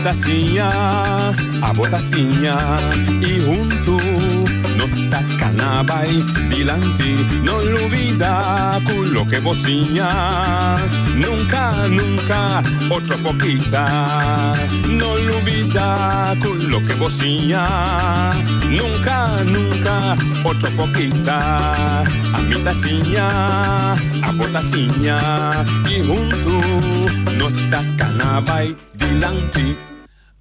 ta siña, abo ta siña y huntu nos ta cana bay dilanti. No lubida cu loke bo siña nunca, nunca otro por kita. No lubida cu loke bo siña nunca, nunca otro por kita. Ami ta siña, abo ta siña y huntu nos ta cana bay dilanti.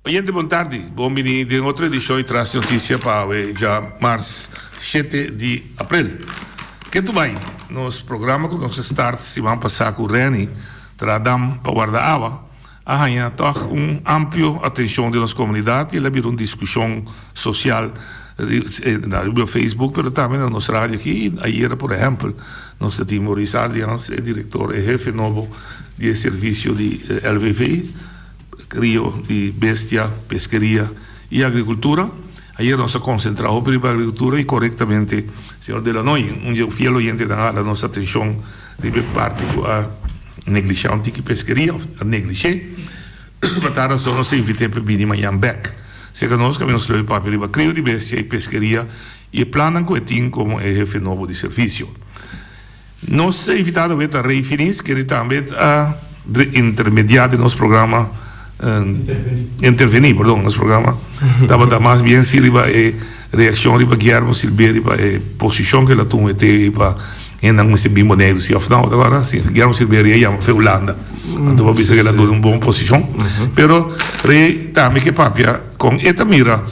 Oyente bon tardi, bon bini den otro edicion di Tras di Noticia pa awe djamars shete di april. Ke tu bai? Nos programa ku nos a start siman pasa ku Renny traha dam pa warda awa a haña tòg un amplio atencion den nos comunidad y el a bira un discusion social riba Facebook pero tambe na nos radio aki y ayera por ehempel nos ta tin Maurice Adriaans e director e hefe nobo di e servicio di LVV Rio di Bestia, Peskeria y Agricultura. Ayer nos a concentra hopi riba agricultura y corectamente señor Delanoy, un dje fiel oyentenan a hala nos atencion riba e parti cu a neglisha un tiki peskeria of a neglishe. Pa tal razon nos a invit'e pa bini mañan bek cerca nos caminda nos lo papia riba crio di bestia y peskeria y e plannan cu e tin como e hefe nobo di servicio. Nos invitado awe ta Rey Finis, kende tambe a intermedia den nos programa, interveni, perdon, nos programa tabata mas bien si riba e reaccion riba Guillermo Silveri pa e posicion ke el a tuma e te pa hendenan mester bin Boneiru si of no, ta acorda? Si Guillermo Silveri a yama fe Hulanda, anto bo a bisa ke el a duna un bon posicion, pero Rey tambe ke papia con e ta mira.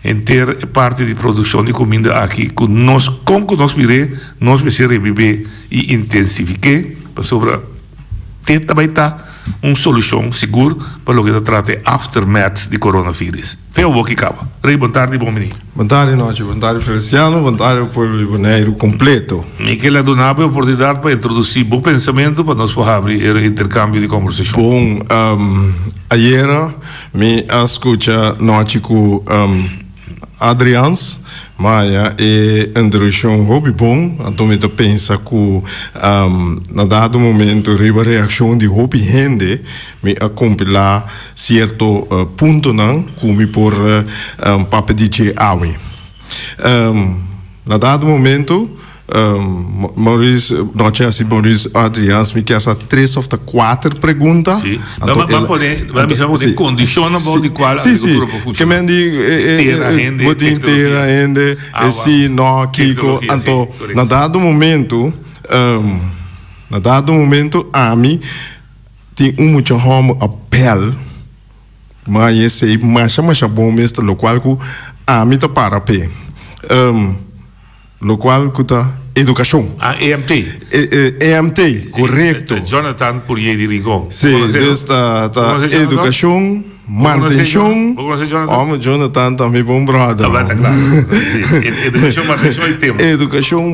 Henter e parti di produccion di cuminda aki cu nos con cu nos mir'é nos mester rebibé y intensifiqué pasobra te ta bay ta un solucion sigur pa loke ta trata e aftermath di coronavirus. Fe awor ki caba. Rey bon tardi bon bini. Bon tardi nochi, bon tardi Feliciano, bon tardi pueblo di Boneiru completo. Mi ke la duna bo e oportunidad pa introduci bo pensamento pa nos por habri e intercambio di conversacion. Bon, ayera Mi a skucha nochi ku Adrians, maya e introduccion hopi bon, anto mi ta pensa ku na dado momento riba reaccion di hopi hende mi a compila cierto puntonan ku mi por papia di dje awe. Na dado momento Maurice, nochi hasi Maurice Adriaans mi kier sa tres of ta kuater pregunta. Si, anto el, pone, ba bisa pone kondishonnan bou di kual agrikultura por funshoná. Ke men di Tera, hende, bo tin tera, hende, awa, si, no, kiko, anto na dado momento, na dado momento ami tin un mucha hòmber a bèl. Ma esei masha masha bon mes ta lokual ku ami ta para p'e. Lokual ku ta edukashon. Ah, EMT. EMT, korekto. Jonathan Pourier di Rincon. Si, dus ta ta edukashon, mantenshon. Bo konosé Jonathan? Hòmber, Jonathan ta mi bon bròder. Ta ta kla. Si, edukashon, mantenshon i tempu. Edukashon,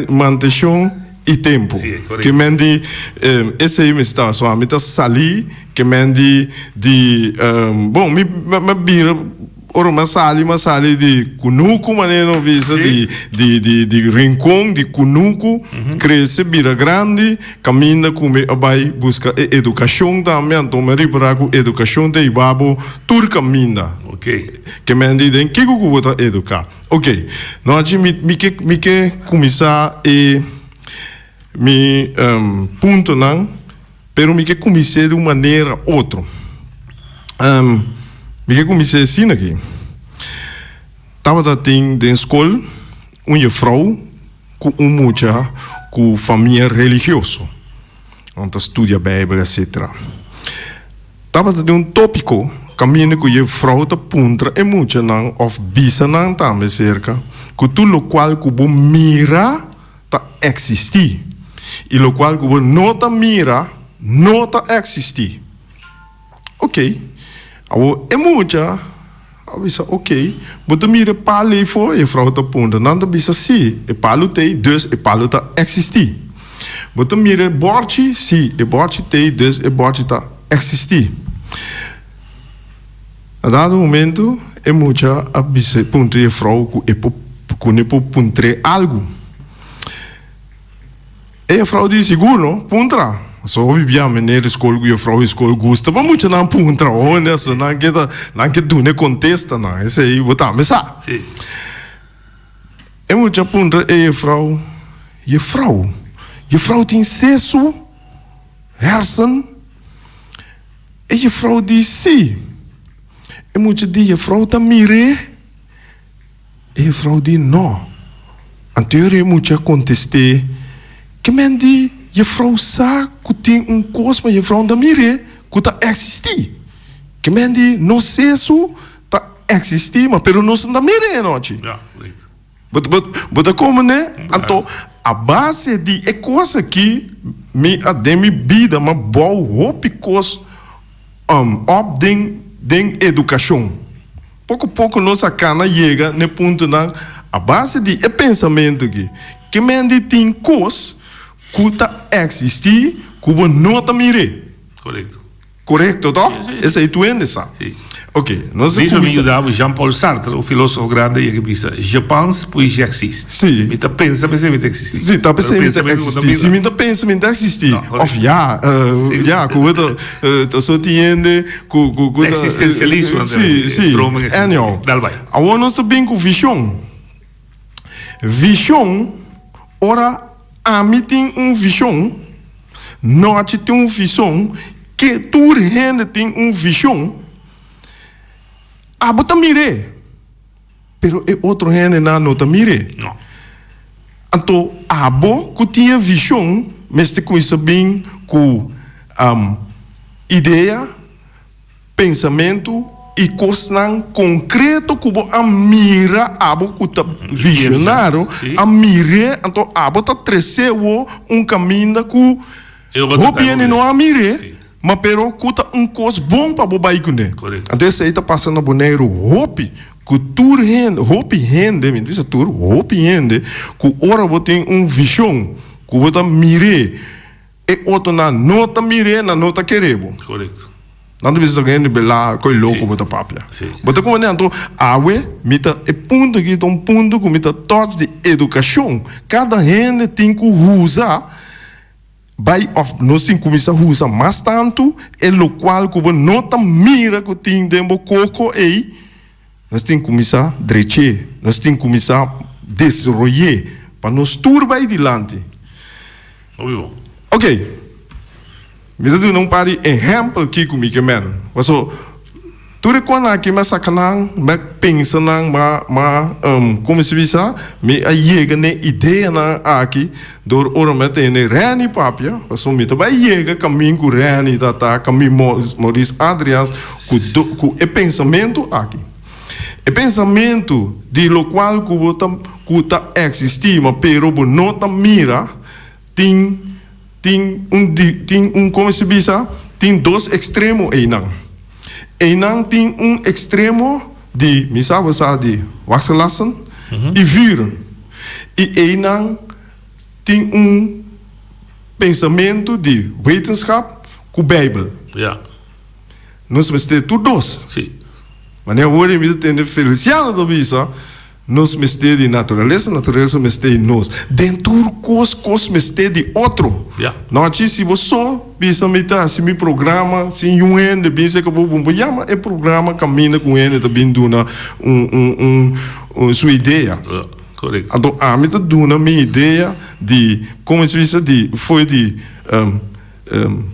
mantenshon i tempu. Si, korekto. Ke men di esei mester ta. So ami ta salí. Ke men di di bon mi mi bira ora mi a sali mi a sali di kunuku manera no bisa di di di di rincon di kunuku krese bira grandi kaminda ku mi a bai buska e edukashon tambe anto mi a ripara ku edukashon ta hiba bo tur kaminda ke men di den kiko ku bo ta eduka ok nochi mi mi ke mi ke kuminsá e mi puntonan. Pero mi ke kumins'é di un manera otro. Mi ke kumins'é asina aki. Tabata tin den skol un jefrou ku un mucha ku famia religioso. Nan ta studia Beibel etcetera. Tabata tin un tópiko kaminda ku jefrou ta puntra e muchanan òf bisa nan tambe serka ku tur lokual ku bo mira ta eksistí, i lokual ku bo no ta mira no ta eksistí. Oké, awor e mucha a bisa, Oké, bo ta mira e palu ei for? E frou ta puntra. Nan ta bisa, Sí, e palu t'ei, dus e palu ta eksistí. Bo ta mira e bòrchi? Sí, e bòrchi t'ei, dus e bòrchi ta eksistí. Na dado momento e mucha a bisa puntra e frou ku e por ku ne por puntr'é algu. E frou di sigur no, puntra. So hopi bia meneer di skol ku juffrouw di skol gusta pa muchanan puntra hone so nan ke ta nan ke duna e kontestanan esei bo tambe sa. Si. E mucha puntra e juffrouw, Juffrouw, juffrouw tin sesu, hersen? E juffrouw di si. E mucha di juffrouw ta mir'é? E juffrouw di no. Anto e mucha kontest'é, Ke men di juffrouw sa ku tin un kos ma juffrouw no ta mir'é ku ta eksistí? Ke men di nos sesu ta eksistí ma pero nos no ta mir'é anochi. Ja, korekto. Bo bo bo ta komprendé? Anto a base di e kos aki mi a den mi bida mi a bou hopi kos op den den edukashon. Poko poko nos a kana yega n'e puntonan a base di e pensamentu aki, ke men di tin kos ku ta eksistí ku bo no ta mir'é. Korekto. Korekto, tòg? Sí, sí. Esei tur hende sa. Sí. Ok, nos a Mismo mi kuminsá. yuda bo Jean-Paul Sartre, un filósofo grande, yega bisa, Je pense, puis j'existe. Sí. Mi ta pensa, p'esei mi ta eksistí. Sí, ta Pero p'esei mi ta pensamentu bo ta eksistí. mira. Si mi ta pensa, mi ta eksistí. No, Òf korekto. ya, Sí. ya, ku bo ta, ta so tin hende ku, ku, ku ta. Existencialismo, Sí, sí. stroming existencial. Anyhow. Dal bai. Awor nos ta bin ku vishon. Vishon, ora ami tin un vishon, Nochi tin un vishon, ke tur hende tin un vishon, abo ta mir'é, pero e otro hendenan no ta mir'é. No. Anto abo ku tin e vishon mester kuminsá bin ku idea, Pensamentu i kosnan konkreto ku bo a mira, abo ku ta visionario a mir'é, anto abo ta tres'é wo un kaminda ku hopi hende no a mir'é, ma pero ku ta un kos bon pa bo bai kuné. Anto esei ta pasa na Boneiru hopi, ku tur hende, hopi hende, mi no bisa tur, hopi hende ku ora bo tin un vishon ku bo ta mir'é, E otronan no ta mir'é, nan no ta keré bo. Korekto. Nan ta bisa ku hende belá, koe loko bo ta papia. Sí. Bo ta komprendé? Anto, awe mi ta, e punto aki ta un punto ku mi ta touch di edukashon. Kada hende tin ku usa bai òf nos tin kuminsá usa mas tantu e lokual ku bo no ta mira ku tin den bo koko ei. Nos tin kuminsá drech'é, nos tin kuminsá desaroy'é pa nos tur bai dilanti. Hopi bon. Ok, mi ta duna un par di ehèmpel kiko mi ke men. Paso, tur e konan aki mi a saka nan, mi a pensa nan, mi a, mi a, komo si bisa, mi a yega n'e ideanan aki dor ora mi a tene Renny papia, paso mi ta bai yega kamin ku Renny ta ta, kamin Maurice Adriaans ku do, ku e pensamentu aki. E pensamentu di lokual ku bo ta ku ta eksistí ma pero bo no ta mira tin tin un di tin un komo si bisa tin dos ekstremo einan. Einan tin un ekstremo di mi sa bo sa di wasgelassen i vuren i einan tin un pensamentu di wetenschap ku beibel. Ja. Nos mester tur dos. Sí. Manera awor mi ta tende Feliciano ta bisa, nos mester di naturalesa, naturalesa mester di nos. Den tur kos, kos mester di otro. Ja. Nochi si bo so bisa mi ta hasi mi programa sin yun hende bin seka bo, bo yama e programa kaminda ku hende ta bin duna un un un su idea. Ja, korekto. Anto ami ta duna mi idea di, komo si bisa, di fo'i di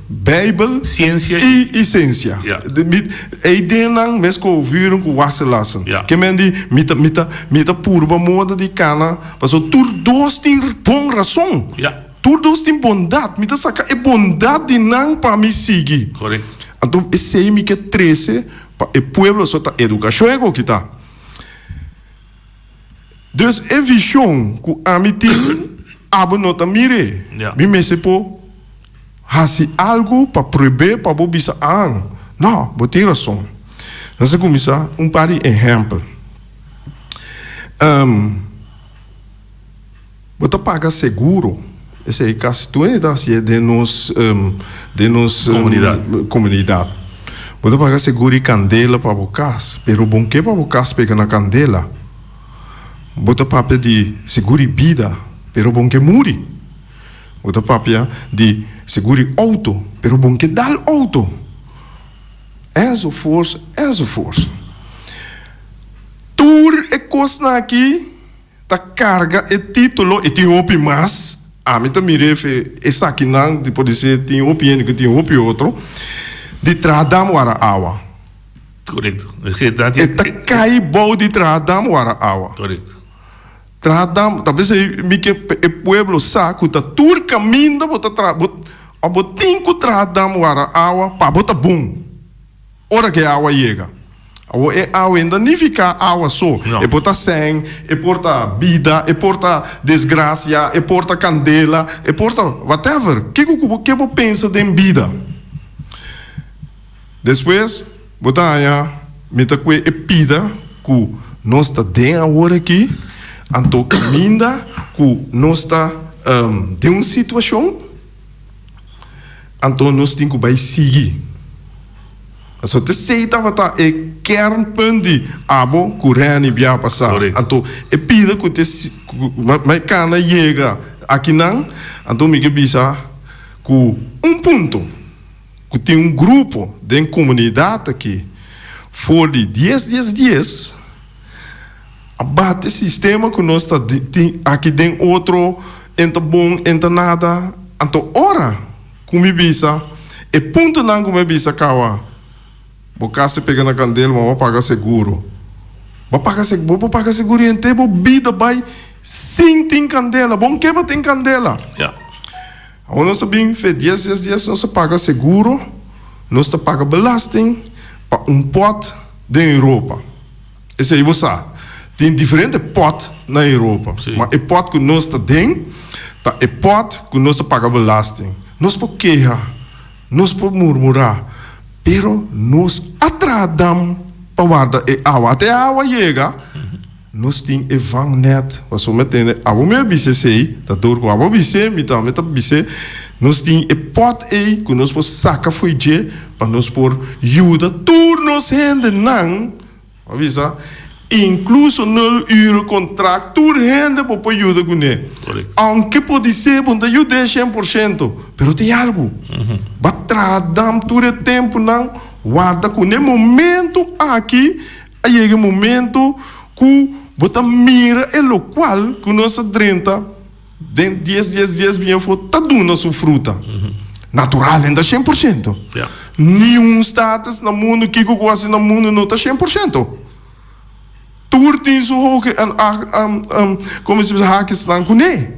Bijbel Siensia i i siensia. Ja. Mi, e ideanan mes ku vuren ku wasgelassen. Ja. Ke men di mi ta mi ta mi ta purba moda di kana paso tur dos tin bon rason. Ja. Tur dos tin bondat. Mi ta saka e bondat di nan pa mi sigui. Korekto. Anto esei mi ke trese pa e pueblo so ta edukashon e koki ta. Dus e vishon ku ami tin, abo no ta mir'é. Mi mester por hasi algu pa prueb'é pa bo bisa, Aan, no, bo tin rason. Nos a kuminsá un par di ehèmpel. Bo ta paga seguro, esei kasi tur hende ta hasié den nos den nos Komunidat. komunidat. Bo ta paga seguro di kandela pa bo kas, pero bo ke pa bo kas pega na kandela. Bo ta papia di seguro di bida, pero bo ke muri. Bo ta papia di seguro di outo, pero bon ke dal outo. Enzovoorts, enzovoorts. Tur e kosnan aki ta karga e título i tin hopi mas. Ami ta mira efe esakinan, di podisé tin hopi hende ku tin hopi otro, di traha dam wara awa. Korekto. E ta kai bou di traha dam wara awa. Korekto. Traha dam, ta p'esei mi ke pa e pueblo sa ku ta tur kaminda bo ta traha, bo òf bo tin ku traha dam wara awa pa bo ta bon ora ku e awa yega. Awor e awa no ta nifiká awa so, e por ta sèn, e por ta bida, e por ta desgrasia, e por ta kandela, e por ta whatever, kiko ku bo ke bo pensa den bida. Despues bo ta haña mi ta kue e pida ku nos ta den awor aki, anto kaminda ku nos ta den un situashon, anto nos tin ku bai sigui. Pasobra t'esei tabata e kernpunt di abo ku Renny bia pasá. Anto e pida ku te mai kana yega akinan, anto mi ke bisa ku un punto. Ku tin un grupo den komunidat aki for di dies dies dies a bati sistema ku nos ta tin aki den otro en ta bon en ta nada anto ora ku mi bisa e puntonan ku mi a bisa kawa bo kas ta pega na kandel ma bo a paga seguro bo paga bo por paga seguro henter bo bida bai sin tin kandela bo no ke pa tin kandela. Awor nos ta bin fe dies dies dies nos ta paga seguro, nos ta paga belasting pa un pot den Europa. Esei bo sa. Tin diferente pot na Europa, ma e pot ku nos ta den ta e pot ku nos ta paga belasting. Nos por keha, nos por murmurá, pero nos a traha dam pa warda e awa. Ata e awa yega. Nos tin e vangnet, pasobra mi a tende abo mi a bisa esei, ta dor ku abo a bis'é, mi tambe ta bis'é, nos tin e pòt ei ku nos por saka fo'i dje pa nos por yuda tur nos hendenan, a bisa, inkluso nul ure kontrakt, tur hende bo por yuda kuné. Aunke podisé bo no ta yud'é 100%, pero tin algu. Bo a traha dam tur e tempunan, warda ku n'e momento aki A yega e momento ku bo ta mira e lokual ku nos a drenta den dies dies dies biña afó ta duna su fruta. Natural en ta 100%. Niun status na mundu kiko ku hasi na mundu no ta 100%. Tur tin su hoge en komo se bisa hakesnan kuné.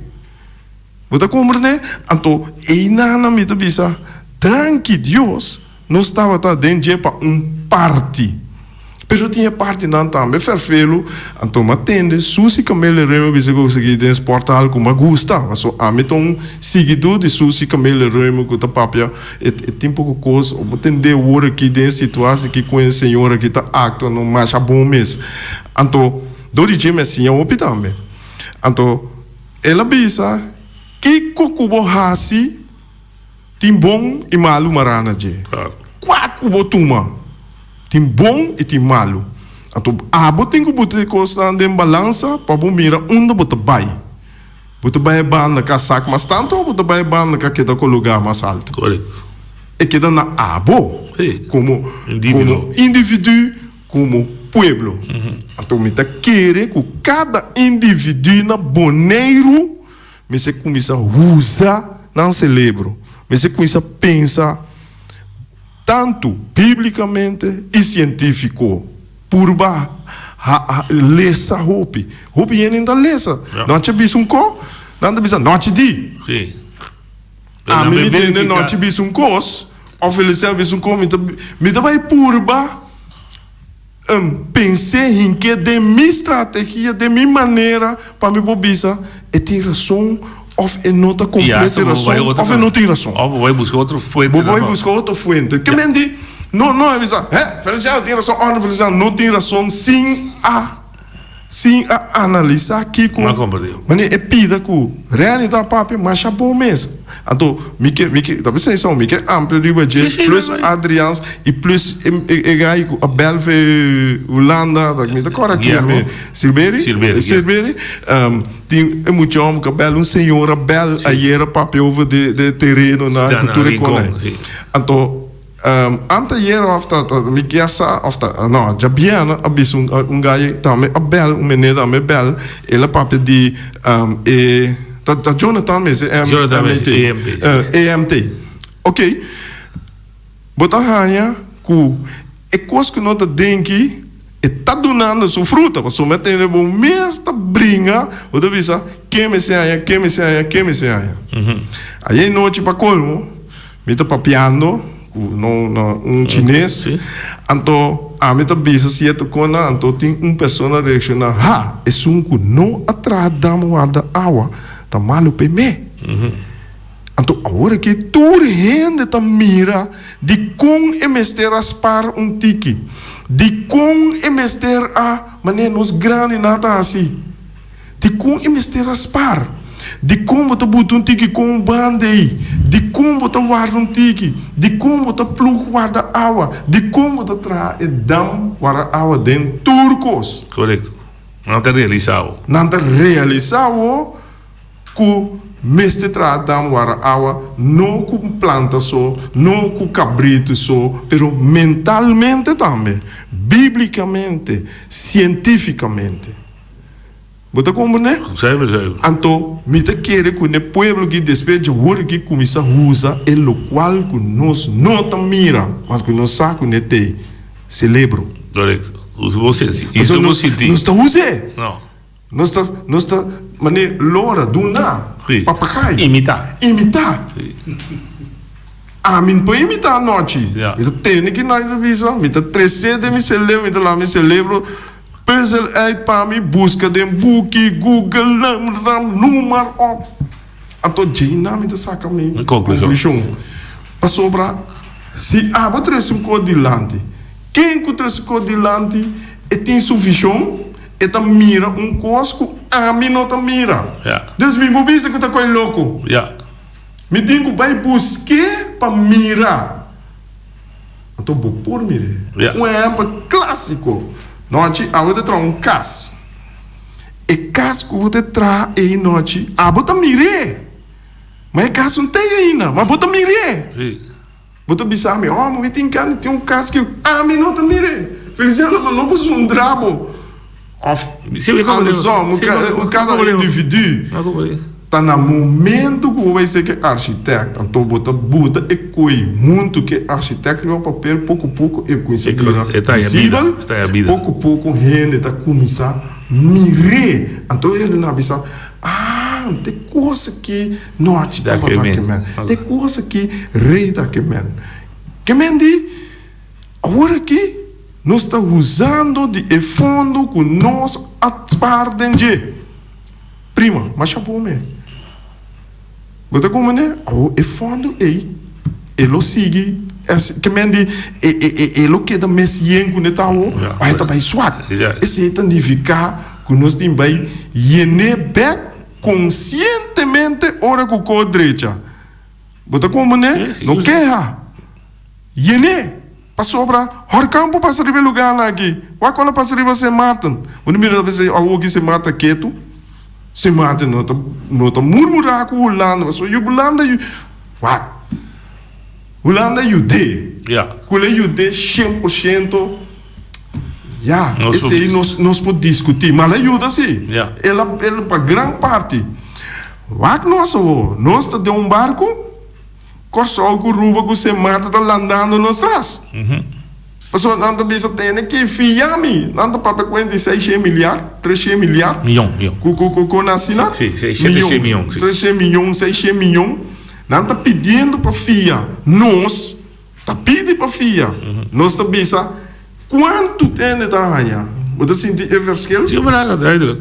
Bo ta komprendé? Anto einan mi ta bisa, Danki Dios, nos tabata den dje pa un parti. Pero tin e partinan tambe ferfelu. Anto mi a tende Susi Camille Römer bisa ku esaki den sporthal ku mi a gusta. Paso ami ta un siguidó di Susi Camille Römer ku ta papia e tin poko kos. Bo tendé wor aki den e situasi aki ku e señora aki ta aktua no masha bon mes. Anto dor di dje mi a siña hopi tambe. Anto. El a bisa, Kiko ku bo hasi tin bon i malu mará na dje. Kua ku bo tuma tin bon i tin malu. Anto abo tin ku buta e kosnan den balansa pa bo mira unda bo ta bai. Bo ta bai e banda ka sak mas tantu òf bo ta bai e banda ka keda kologá mas altu? E keda na abo komo individu. Komo pueblo. Anto mi ta kere ku kada individu na Boneiru mester kuminsá usa nan selebro, mester kuminsá pensa tantu biblikamente i sientífiko. Purba lesa hopi. Hopi hende no ta lesa. Nochi a bisa un kos, nan ta bisa nochi di. Ami mi tende nochi bisa un kos of Eliseo bisa un kos mi ta mi ta bai purba pens'é hink'é den mi strategia den mi manera pa mi por bisa e tin rason of e no ta kompleto e rason of e no tin rason. Of bo bai buska otro fuente. Bo bai buska otro fuente. Ke men di no no e bisa he Feliciano tin rason of Feliciano no tin rason sin a. Sin a analisá kiko. M'a komprendé. Manera e pida ku Renny ta papia masha bon mes. Anto mi ke mi ke ta bisa esei mi ke amplia riba dje plus Adriaans i plus e e gai ku a bèl fe Hulanda ta mi ta kòrda ki mi Silberi Silberi tin e mucha hòmber ku a bèl un señora bèl ayera papia over de de terenonan ku tur e kosnan. Anto. Anteayer of ta mi kier sa of ta no djabièrnè a bisa un guy tambe a bèl un meneer tambe bèl el a papia di e ta Jonathan mes e Jonathan mes EMT ok bo ta haña ku e kos ku no ta denki e ta dunando su fruta pasobra mi a tende bo mes ta bringa bo ta bisa ke mester haña ke mester haña ke mester haña ayer nochi pa kolmo. Mi ta papiando ku no no un chines, anto ami ta bisa sierto kona, anto tin un persona reakshoná, Ha! Esun ku no a traha dam warda awa ta malu p'e me. Anto awor aki tur hende ta mira dikon e mester a spar un tiki, dikon e mester a manera nos grandinan ta hasi. Dikon e mester a spar? Dikon bo ta buta un tiki kon un banda ei? Dikon bo ta warda un tiki? Dikon bo ta plug warda awa? Dikon bo ta traha e dam warda awa den tur kos? Korekto. Nan ta realisá bo. Nan ta realisá bo ku mester traha dam warda awa, no ku planta so, no ku kabritu so, pero mentalmente tambe, bíblikamente, sientífikamente. Bo ta komprendé? Zuiver, zuiver. Anto, mi ta kere ku n'e pueblo aki despues dje hora aki kuminsá usa e lokual ku nos no ta mira, mas ku nos sa ku n'e t'ei, selebro. Korekto. Usa bo sensi. Usa bo sinti. Nos ta us'é. No. Nos ta, nos ta manera lora, duna, Sí. papagai. Imitá. Imitá. Sí. Ami no por imitá anochi. Ja. Mi ta tende ki nan ta bisa, mi ta tres'é den mi selebro, mi ta laga mi selebro. Puzzel uit pa mi, buska den buki, google, ram, ram, noem maar op. Anto djei mi ta saka mi konklushon. Pasobra si abo trese un kos dilanti, ken ku trese un kos dilanti e tin su vishon, e ta mira un kos ku ami no ta mira. Dus mi por bisa ku ta koi loko. Mi tin ku bai busk'é pa mira. Anto bo por mir'é. Ja. Un ehèmpel klásiko. Nochi abo ta traha un kas. E kas ku bo ta traha ei nochi, abo ta mir'é. Ma e kas no ta ei ainda, ma bo ta mir'é. Sí. Bo ta bisa mi, oh, mi tin gana di tin un kas ki ami no ta mir'é. Feliciano, ma no por zundra bo. Òf Sí, mi komprendé. andersom, Sí, mi kada komprendé. individu. Mi komprendé. Ta na momento ku bo bai ser ke architect, anto bo ta buta e koi huntu ke architect riba papel, poko poko e kuminsa bira visibel, poko poko hende ta kuminsa mir'é, anto hende nan a bisa, ah, te kos aki nochi tabata ke men, te kos aki rei ta ke men. Ke men di, awor aki nos ta usando di e fondo ku nos a spar den dje. Prima, masha bon me. Bo ta komprende? Awor e fondo ei, e lo sigui, ke men di e e e e lo keda mes yen ku ne ta awor, òf e ta bai swak. Esei ta nifiká ku nos tin bai yen'é bèk konsientemente ora ku kos drecha. Bo ta komprende? No keha. Yen'é. Pasobra horkan por pasa riba e lugarnan aki. Wak ora pasa riba Sint Maarten. Bo no mira ta bisa awor ki Sint Maarten ta ketu? Sint Maarten no ta no ta murmurá ku Hulanda pasobra yu Hulanda yu wak Hulanda yud'é. Ya. Ku el a yud'é 100% ya Nos por esei nos nos por diskutí ma el a yuda si. Ya. El a el pa gran parti. Wak nos awor nos ta den un barku. Kòrsou ku Ruba ku Sint Maarten ta landando nos tras. Pasobra nan ta bisa tene ke fia mi. Nan ta papia kuenta di seishent miliar, treshent miliar. Miyon, miyon. Ku ku ku ku asina? Si, si, sheteshent miyon, si. Treshent miyon, seishent miyon. Nan ta pidiendo pa fia. Nos ta pidi pa fia. Nos ta bisa kuantu tende ta haña. Bo ta sinti e verschil? Si, bra, duidelijk.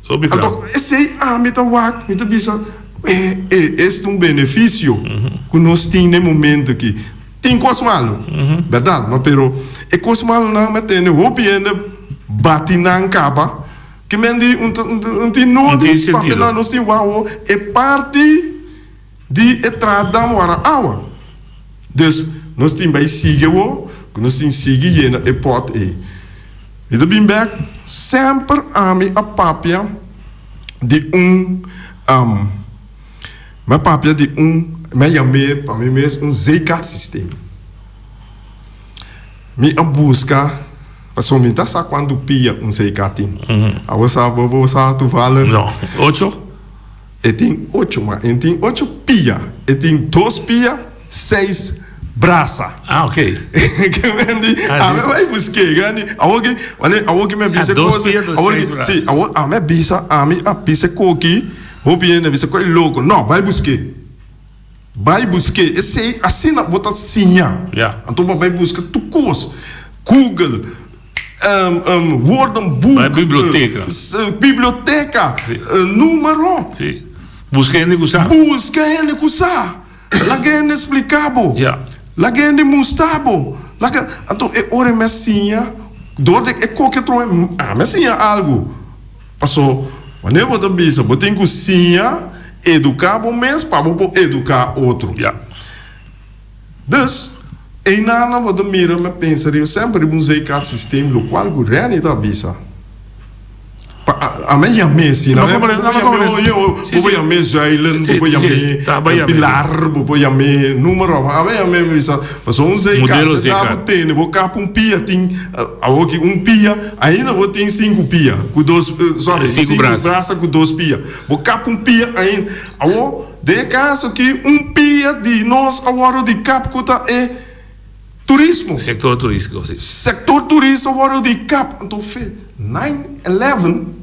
Hopi kla. Anto esei ami ta wak, mi ta bisa, e e es ta un benefisio ku nos tin na e momento aki. Tin kos malu, bèrdat, ma pero e kos malunan mi a tende hopi hende bati nan kaba. Ke men di un un tin nodi papia nan nos tin wou e parti di e traha dam wara awa. Dus nos tin bai sigui awor ku nos tin sigui yena e pòt ei. Mi ta bin bèk semper ami a papia di un mi a papia di un mi a yam'é pa mi mes un zeekat systeem. Mi a buska pasobra mi ta sa kuantu pia un zeekat tin. Abo sa bo bo sa toevallig? No. Ocho? E tin ocho ma e tin ocho pia. E tin dos pia, seis brasa. Ah, ok. Ke men di, ami a bai busk'é. Ke men di, awor ki, wanneer, awor ki mi a bisa e Dos kos, pia, dos awor seis ki, brasa. si, awor ami a bisa, ami a bisa e koki, hopi hende a bisa ku e loko. No, bai busk'é. Bai busk'é. Esei, asina bo ta siña. Ya. Anto bo a bai buska tur kos. Google, woordenboek. Bai biblioteka. Biblioteka. Si. Numero. Si. Buska hende ku sa. Buska hende ku sa. Laga hende splika bo. Ya. Laga hende mustra bo. Laga, anto e ora mi a siña, dor di e koke trohe, ami a siña algu. Paso, wanneer bo ta bisa, bo tin ku siña eduká bo mes pa bo por eduká otro. Ya. Dus, einan bo ta mira, mi a pensa riba semper riba un zeekaart systeem, lokual ku Renny ta bisa. Pa ami a yam'é asina. No comprende, no comprende. Bo por yam'é zuilen, bo por yam'é pilar, bo por yam'é numero. Ami a yam'é, mi bisa, pasobra un zeekaart se ta bo tene, bo kap un pia tin, awor ki un pia, ainda bo tin sinku pia ku dos, sorry, sinku brasa ku dos pia. Bo kap un pia ainda. Awor, den e kaso aki, un pia di nos a wòrdu di kap ku ta e Turismo. Sector turistico, si. Sector turista wordo di kap. Anto fe nine eleven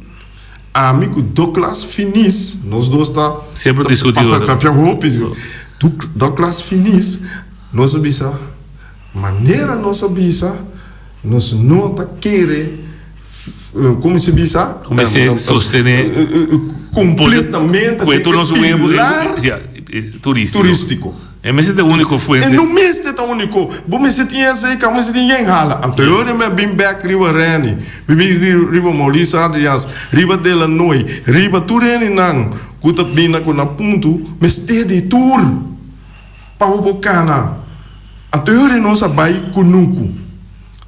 ami cu Douglas Finis, nos dos ta Semper discuti otro. papia hopi. Douglas Finis, nos a bisa, manera nos a bisa, nos no ta kere, como se bisa? Como se sostene completamente Cu e tur nos huevo pilar turistico. turistico. E mester ta e úniko fuente. E no mester ta úniko. Bo mester tin esei, ka mester tin yen hala. Anto e ora mi a bin bèk riba Renny, mi bin riba Maurice Adriaans, riba Delanoy, riba tur hendenan ku ta bini ku na punto mester di tur pa bo por kana. Anto e ora nos a bai kunuku.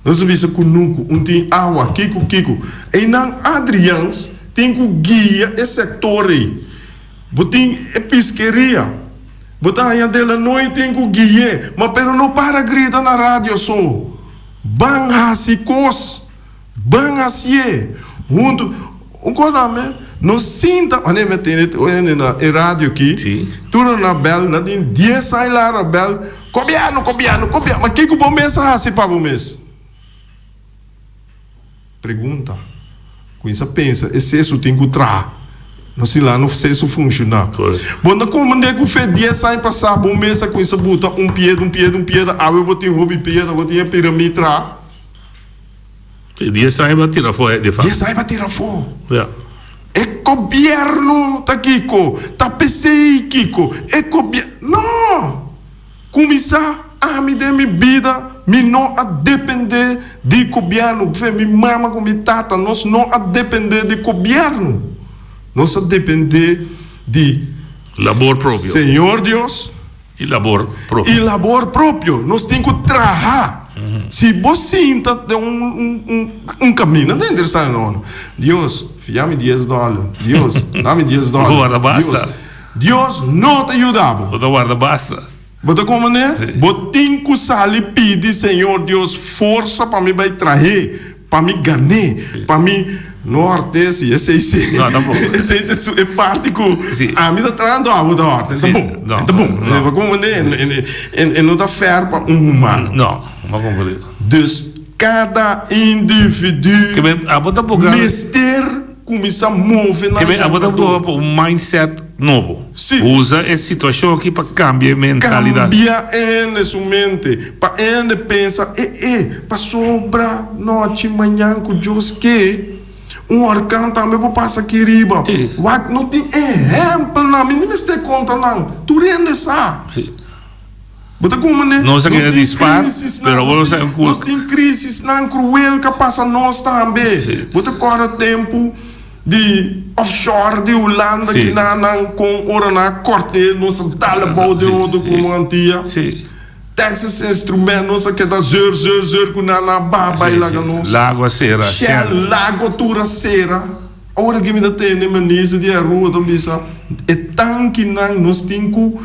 Nos a bisa kunuku, un tin awa, kiko kiko. Einan Adriaans tin ku guia e sektor ei. Bo tin e piskeria. Bo ta haña Delanoy tin ku gui'é, ma pero no para grita na radio so. Ban hasi kos. Ban hasié. Huntu. Un kos tambe, no sinta, wanneer mi a tende hende na e radio aki, tur nan a bèl, nan tin dies aña lara bèl, Gobièrnu, gobièrnu, gobièrnu. Ma kiko bo mes a hasi pa bo mes? Pregunta. Kuinsa pensa e sesu tin ku traha. No si la no sesu funshoná. Bo ta komprendé ku fe dies aña pasá bo mes a kuinsa buta un piedra, un piedra, un piedra, awe bo tin hopi piedra, bo tin e piramid traha. Si dies aña bo a tira afó de Dies aña bo a tira afó. Ya. E gobièrnu ta kiko? Ta p'esei kiko? E gobièrnu. No! Kuminsá ami den mi bida mi no a dependé di gobièrnu, p'e mi mama ku mi tata nos no a dependé di gobièrnu, nos a dependé di Labor propio. Señor Dios I labor propio. I labor propio. Nos tin ku traha. Si bo sinta den un un kaminda ta interesante no. Dios, fia mi dies dòler. Dios, dami dies dòler. Bo basta. Dios no ta yuda bo. Bo ta warda basta. Bo ta komprendé? Sí. Bo tin ku sali pidi Señor Dios forsa pa mi bai trah'é, pa mi gan'é, Sí. pa mi no hòrt'é, si esei si. No, tampoco. Esei ta su e parti ku Sí. ami ta traha anto abo ta hòrta. E ta Sí. bon, No, e ta bon. no. Bo komprendé? E no ta fair pa un humano. No, bo komprendé. Dus kada individu Ke men abo ta boga. mester. Kuminsá move na Ke men abo ta yandadó. boga pa un mindset nobo. Sí. Usa e situashon aki pa kambia e mentalidat. Kambia hende su mente, pa hende pensa, e e, pasobra nochi mañan ku Dios ke, un orkan tambe por pasa aki riba. Sí. Wak, no tin ehèmpelnan, mi ni mester konta nan, tur hende sa. Sí. Bo ta kuma ne? Nos a keda tin di spar, crisisnan, pero bo nos sa tin, ku. nos tin crisisnan cruel ka pasa nos tambe. Sí. Bo ta corda tempu. Di offshore di Hulanda kinanan kon ora nan a korte nos a dal abou den otro komo Antia. Texas Instrument nos a keda zeur zeur zeur ku nan a baha bai laga nos. Lago a sera. Shell Lago tur a sera. Ora ki mi ta tende minister di Aruba ta bisa e tankinan nos tin ku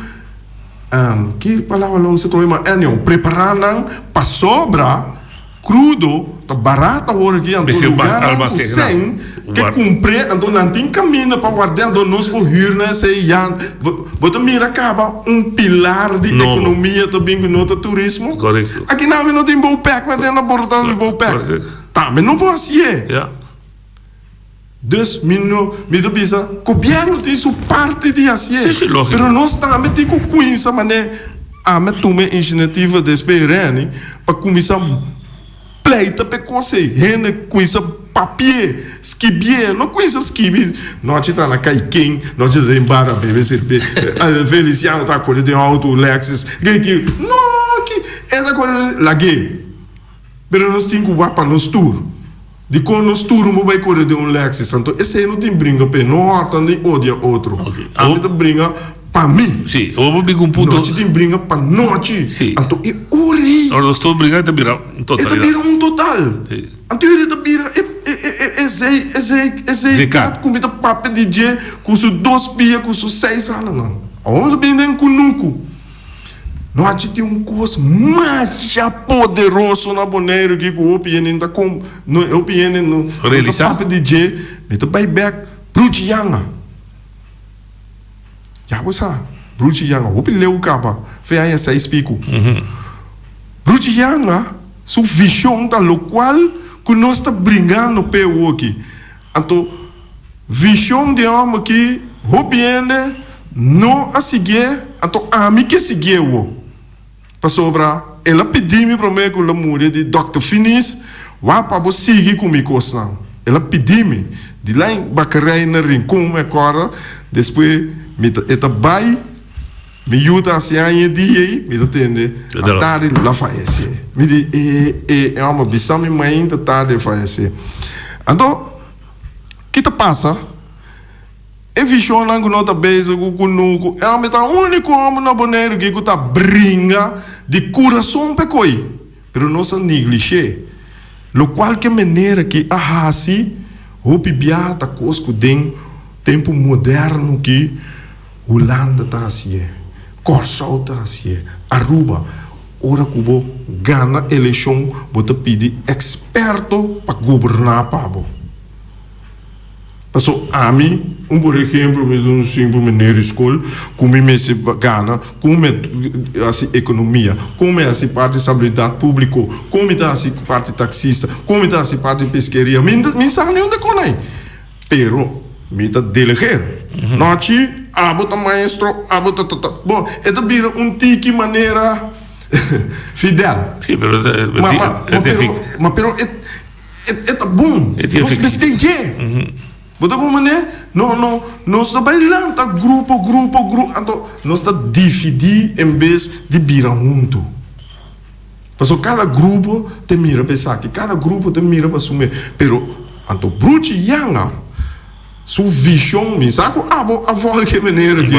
ki palabra lo usa trobe ma anyhow prepara nan pasobra. Crudo ta barat awor aki anto lugarnan cu sen ke cumpr'e anto nan tin caminda pa ward'e anto nos por huur nan esey ya bo ta mira caba un pilar di economia ta bin cu no ta turismo aki nan no tin bopec men tin na borota di bopec tambe no por haci'e dus mi no mi ta bisa gobierno tin su parti di haci'e pero nos tambe tin cu cuinsa mane. Ami a tuma e inisiativa despues Renny pa kuminsá pleita p'e kos ei. Hende kuminsá papi'é, skibié. No kuminsá skibi, Nochi ta na Kaiken, nochi ta den bar a bebe serbe, Feliciano ta kore den outo Lexus, ki. No, ki e ta kore, lag'é. Pero nos tin ku wak pa nos tur. Dikon nos tur no por bai kore den un Lexus? Anto esei no tin bringa p'e. No hòrta ni odia otro. Ami ta bringa pa mi. Sí, awor bo bin ku un punto. Nochi tin bringa pa nochi. Sí. Anto e ora ei. Ora nos tur bringa e ta bira un totalidad. E ta bira un total. Sí. Anto e ora ei ta bira e e e esei esei esei kat ku mi ta papia di dje ku su dos pia ku su seis alanan. Awor mi ta bin den kunuku. Nochi tin un kos masha poderoso na Boneiru ki ku hopi hende no ta kom, no, hopi hende no ta Realisá. papia di dje. Mi ta bai bek Bruchi Yanga. Ya bo sa, Bruchi Yanga hopi leu kaba, fe aña seis piku. Bruchi Yanga su vishon ta lokual ku nos ta bringando p'e awoki. Anto vishon di e hòmber ki hopi hende no a siguié, anto ami ke siguié wo. Pasobra el a pidi mi promé ku el a muri di Dòkter Finis, wak pa bo sigui ku mi kosnan. El a pidi mi. Di la en bakerij na Rincon mi a kòrda, despues mi ta e ta bai, mi yu ta hasi aña e dia ei, mi ta tende atardi el a fayesé. Mi di e e e hòmber bisa mi mainta tardi e fayesé. Anto ki ta pasa? E vishonnan ku no ta bezig ku kunuku, e hòmber ta úniko hòmber na Boneiru ki ku ta bringa di kurason p'e koi, pero nos a neglish'é. Lokual ke manera ki a hasi hopi biaha ta kos ku den tempu moderno ki Hulanda ta hasié, Kòrsou ta hasié, Aruba. Ora ku bo gana elekshon bo ta pidi eksperto pa goberná pa bo. Paso ami, un por ehemplo, mi ta un simpel meneer di skol ku mi mester gana, kon mi a hasi ekonomia, kon mi a hasi parti stabilidat públiko, kon mi ta hasi parti taksista, kon mi ta hasi parti peskeria, mi mi sa ni unda kon ei. Pero mi ta delegeer. Nochi, abo ta maestro, abo ta ta ta. Bon, e ta bira un tiki manera Fidel. Sí, pero e Ma, ma, ma pero, ma pero e. E ta bon. Nos mester dje. Bo ta bon manera? No, no, nos ta bai lanta grupo, grupo, grupo. Anto nos ta dividí en bes di bira huntu. Pasobra kada grupo ta mira pa esaki, kada grupo ta mira pa su mes. Pero anto Bruchi Yanga su vishon, mi sa ku abo a volg e manera aki.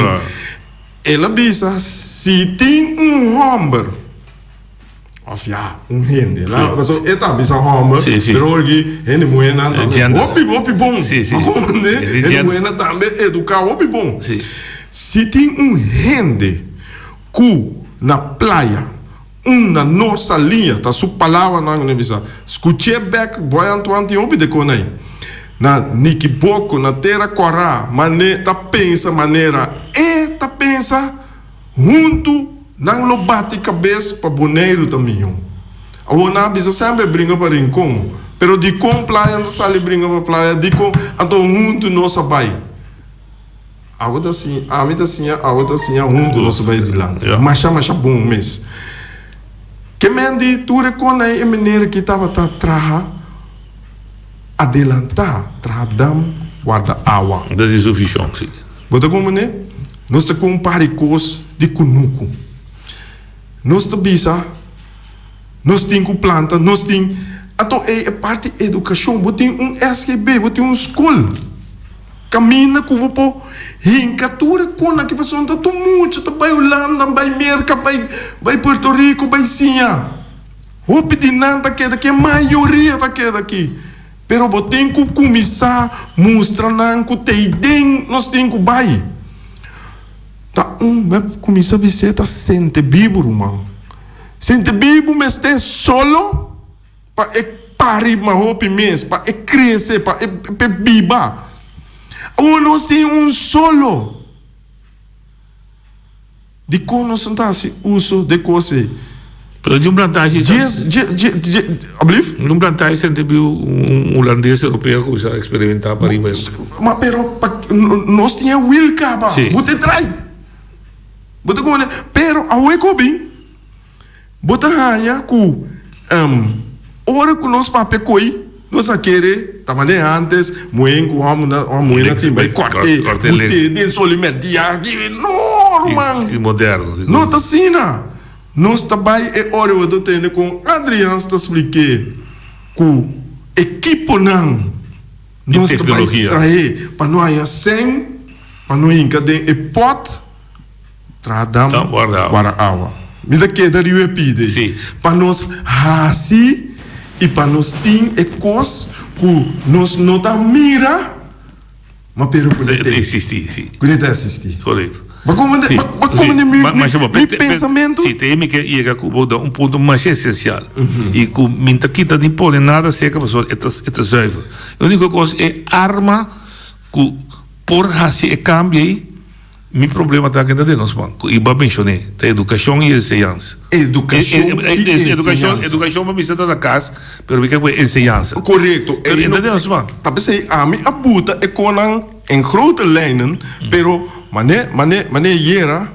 El a bisa si tin un hòmber. Of ya, un hende. La, paso e ta bisa homber, Sí, sí. pero hoor ki hende muhernan tambe Gender. hopi, hopi bon. Sí, sí. Ma comprende? Sí, Hende gender. muhernan tambe educa hopi bon. Sí. Si tin un hende ku na playa, un na Noord Saliña, ta su palabranan ku nan bisa, skuch'é bek, Boy Antoine tin hopi de kon ei. Na Nikiboko, na Tera Kòrá, mane ta pensa manera e ta pensa, Huntu nan lo bati kabes pa Boneiru ta mihó. Awor nan a bisa semper bringa pa Rincon, pero dikon Playa no ta sali bringa pa Playa? Dikon? Anto huntu nos a bai. Abo ta siña, ami ta siña, abo ta siña, huntu nos a bai dilanti. Masha masha bon mes. Ke men di tur e kon ei e meneer aki tabata traha adelantá, traha dam, warda awa. Dat is su vishon, si. Bo ta comprende? Nos ta compara e cos di cunucu. Nos ta bisa, nos tin cu planta, nos tin. Anto ey e parti educacion, bo tin un SGB, bo tin un school. Kaminda ku bo por hinka tur e konan aki pasobra ta tur mucha ta bai Hulanda, bai Merka, bai bai Puerto Rico bai siña. Hopi di nan ta keda aki, e mayoria ta keda aki. Pero bo tin ku kuminsá mustra nan ku ta eiden nos tin ku bai. Ta un bo kuminsá bis'é ta sente bibu ruman. Sente bibu mester solo pa e pari mas hopi mes, pa e krese, pa e biba. Awor nos tin un solo. Dikon nos no ta hasi uso de kos ei? Pero di un plantashi sa. Djes, dje, dje, dje, ablief? Di un plantashi sente biu un hulandes europeo ku sa eksperimentá pa riba e. Ma pero pa nos tin e wiel kaba. Si. Bo ta trai. Bo ta komprende? Pero awe ku bin. Bo ta haña ku ora ku nos papia koi, nos a kere ta manera antes muhé ku hòmber òf muhé na tin bai kòrt'é, but'é den sol i mèrdia. No, ruman! No ta asina. Nos ta bai e ora bo ta tende kon Adrians ta splik'é ku ekiponan nos ta bai trahe pa no haña sèn, pa no hinka den e pòt. Traha dam, guarda awa. Mi ta keda riba e pide pa nos hasi i pa nos tin e kos ku nos no ta mira, ma pero ku ta eksistí. Ku ta eksistí. Bo komprende mi pensamentu? Si, te mi ke yega ku bo da un punto masha esensial i ku mi ta kita ni pone nada serka pasobra e ta zuiver. E uniko kos e arma ku por hasi e kambio ei. Mi problema ta keda den nos man, ku iba menshoné, ta edukashon i enseñansa. Edukashon i enseñansa. Edukashon pa bisa ta na kas, pero mi ke ku enseñansa. Korekto. Pero e ta den nos man. Ta p'esei ami a buta e konan en grote lijnen, pero mané, mané, mané ayera,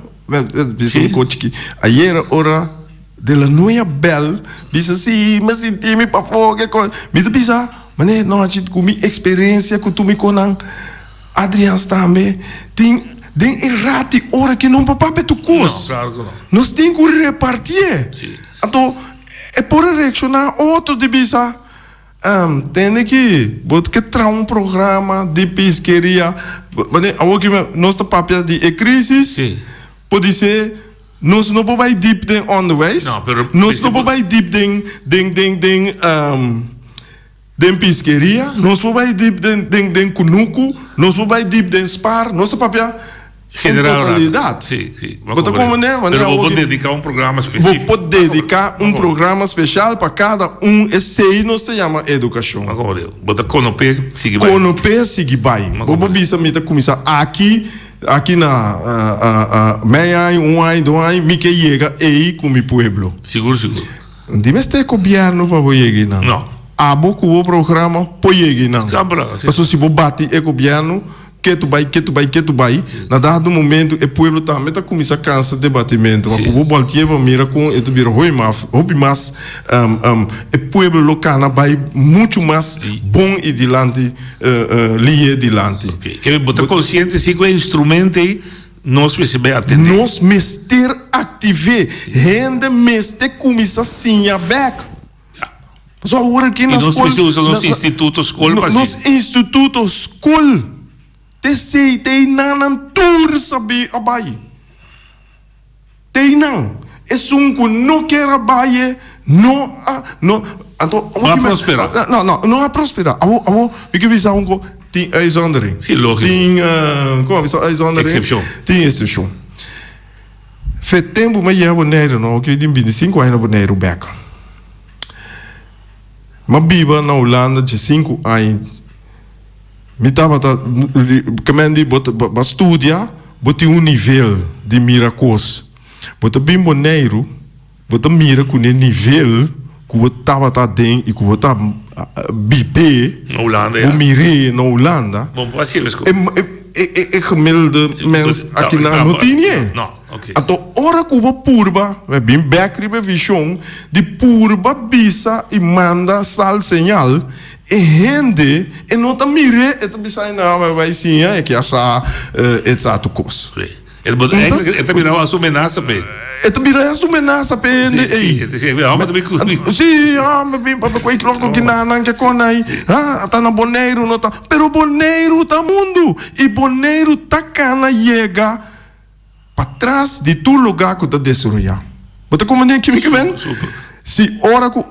bisa un kos chikí, ayera ora De la Noya bèl bisa si mi a sinti mi pafó ke kos, mi ta bisa mané nochi ku mi eksperensia ku tur mi konan. Adrians tambe tin den e rat di ora ki no por papia tur kos. No, claro ku no. Nos tin ku repartié. Si. Anto e por a reakshoná otro di bisa, Tende ki bo ke traha un programa di piskeria. Wanneer awor ki nos ta papia di e krisis, Si. podisé nos no por bai dip den onderwijs, No, pero nos no por bai dip den den den den. Den piskeria, nos por bai dip den den den kunuku, nos por bai dip den spar, nos ta papia en General rato. totalidat. Sí, sí. Bo ta komprende? Wanneer Pero bo por awor dediká un programa Bo spesífiko. por dediká un programa speshal pa kada un, esei nos ta yama edukashon. Bo komprende. Bo ta konop'é sigui bai. Konop'é sigui bai. Bo Bo por komprende. bisa mi ta kuminsá aki, aki na mei aña, un aña, dos aña, mi ke yega ei ku mi pueblo. Sigur, sigur. Di mester gobierno pa bo yega einan. No. Abo ku bo programa por yega einan. Semper asina. Pasobra si bo bati e gobierno ketu bai, ketu bai, ketu bai, na dado momento e pueblo tambe ta kuminsá kansa di e batimentu. Ma ku bo bòltié pa mira kon e ta bira hopi mas, hopi mas e pueblo lo kana bai muchu mas bon i dilanti, lihe dilanti. Oke. Kere bo ta konsiente si ku e instrumento ei Nos mester bai atendé. Nos mester aktivé. Hende mester kuminsá siña bèk. Ja. Pasobra awor aki na I nos skol. mester usa nos instituto skol pa Nos así. instituto skol. T'esei ta einan nan tur sabí a bai. Ta einan. Esun ku no kier a bai e no a no anto No a prosperá. No no no a prosperá. Awor awor mi ke bisa un ko tin uitzondering. Sí lógiko. Tin kon a bisa uitzondering? Eksepshon. Tin eksepshon. Fe tempu mi a yega Boneiru no oke tin bintisinku aña na Boneiru bèk. Mi a biba na Hulanda diesinku aña. Mi tabata kemen di bo ta studia bo tin un nivel di mira kos. Bo ta bin Boneiru, bo ta mira ku n'e nivel ku bo tabata aden i ku bo ta bib'é, Na Hulanda, ya. bo mir'é na Hulanda, Bo por hasi mesco. e e e gemiddelde mens akinan no tin e. No, oké. Anto ora ku bo purba, mi a bin bèk riba e vishon di purba bisa i manda sal señal, e hende e no ta mir'é, e ta bisa, no, mi a bai siña, e ke a sa e sa tur kos. Sí. E ta bira su menasa p'e. E ta bira su menasa p'e hende ei. Si, si, hòmber ta bin ku. Si, hòmber bin papia ku e loko ki nan nan ke kon ei. Ha, ta na Boneiru no ta. Pero Boneiru ta mundu i Boneiru ta kana yega patras di tur lugá ku ta desaroyá. Bo ta komprendé ki mi ke men? Si ora ku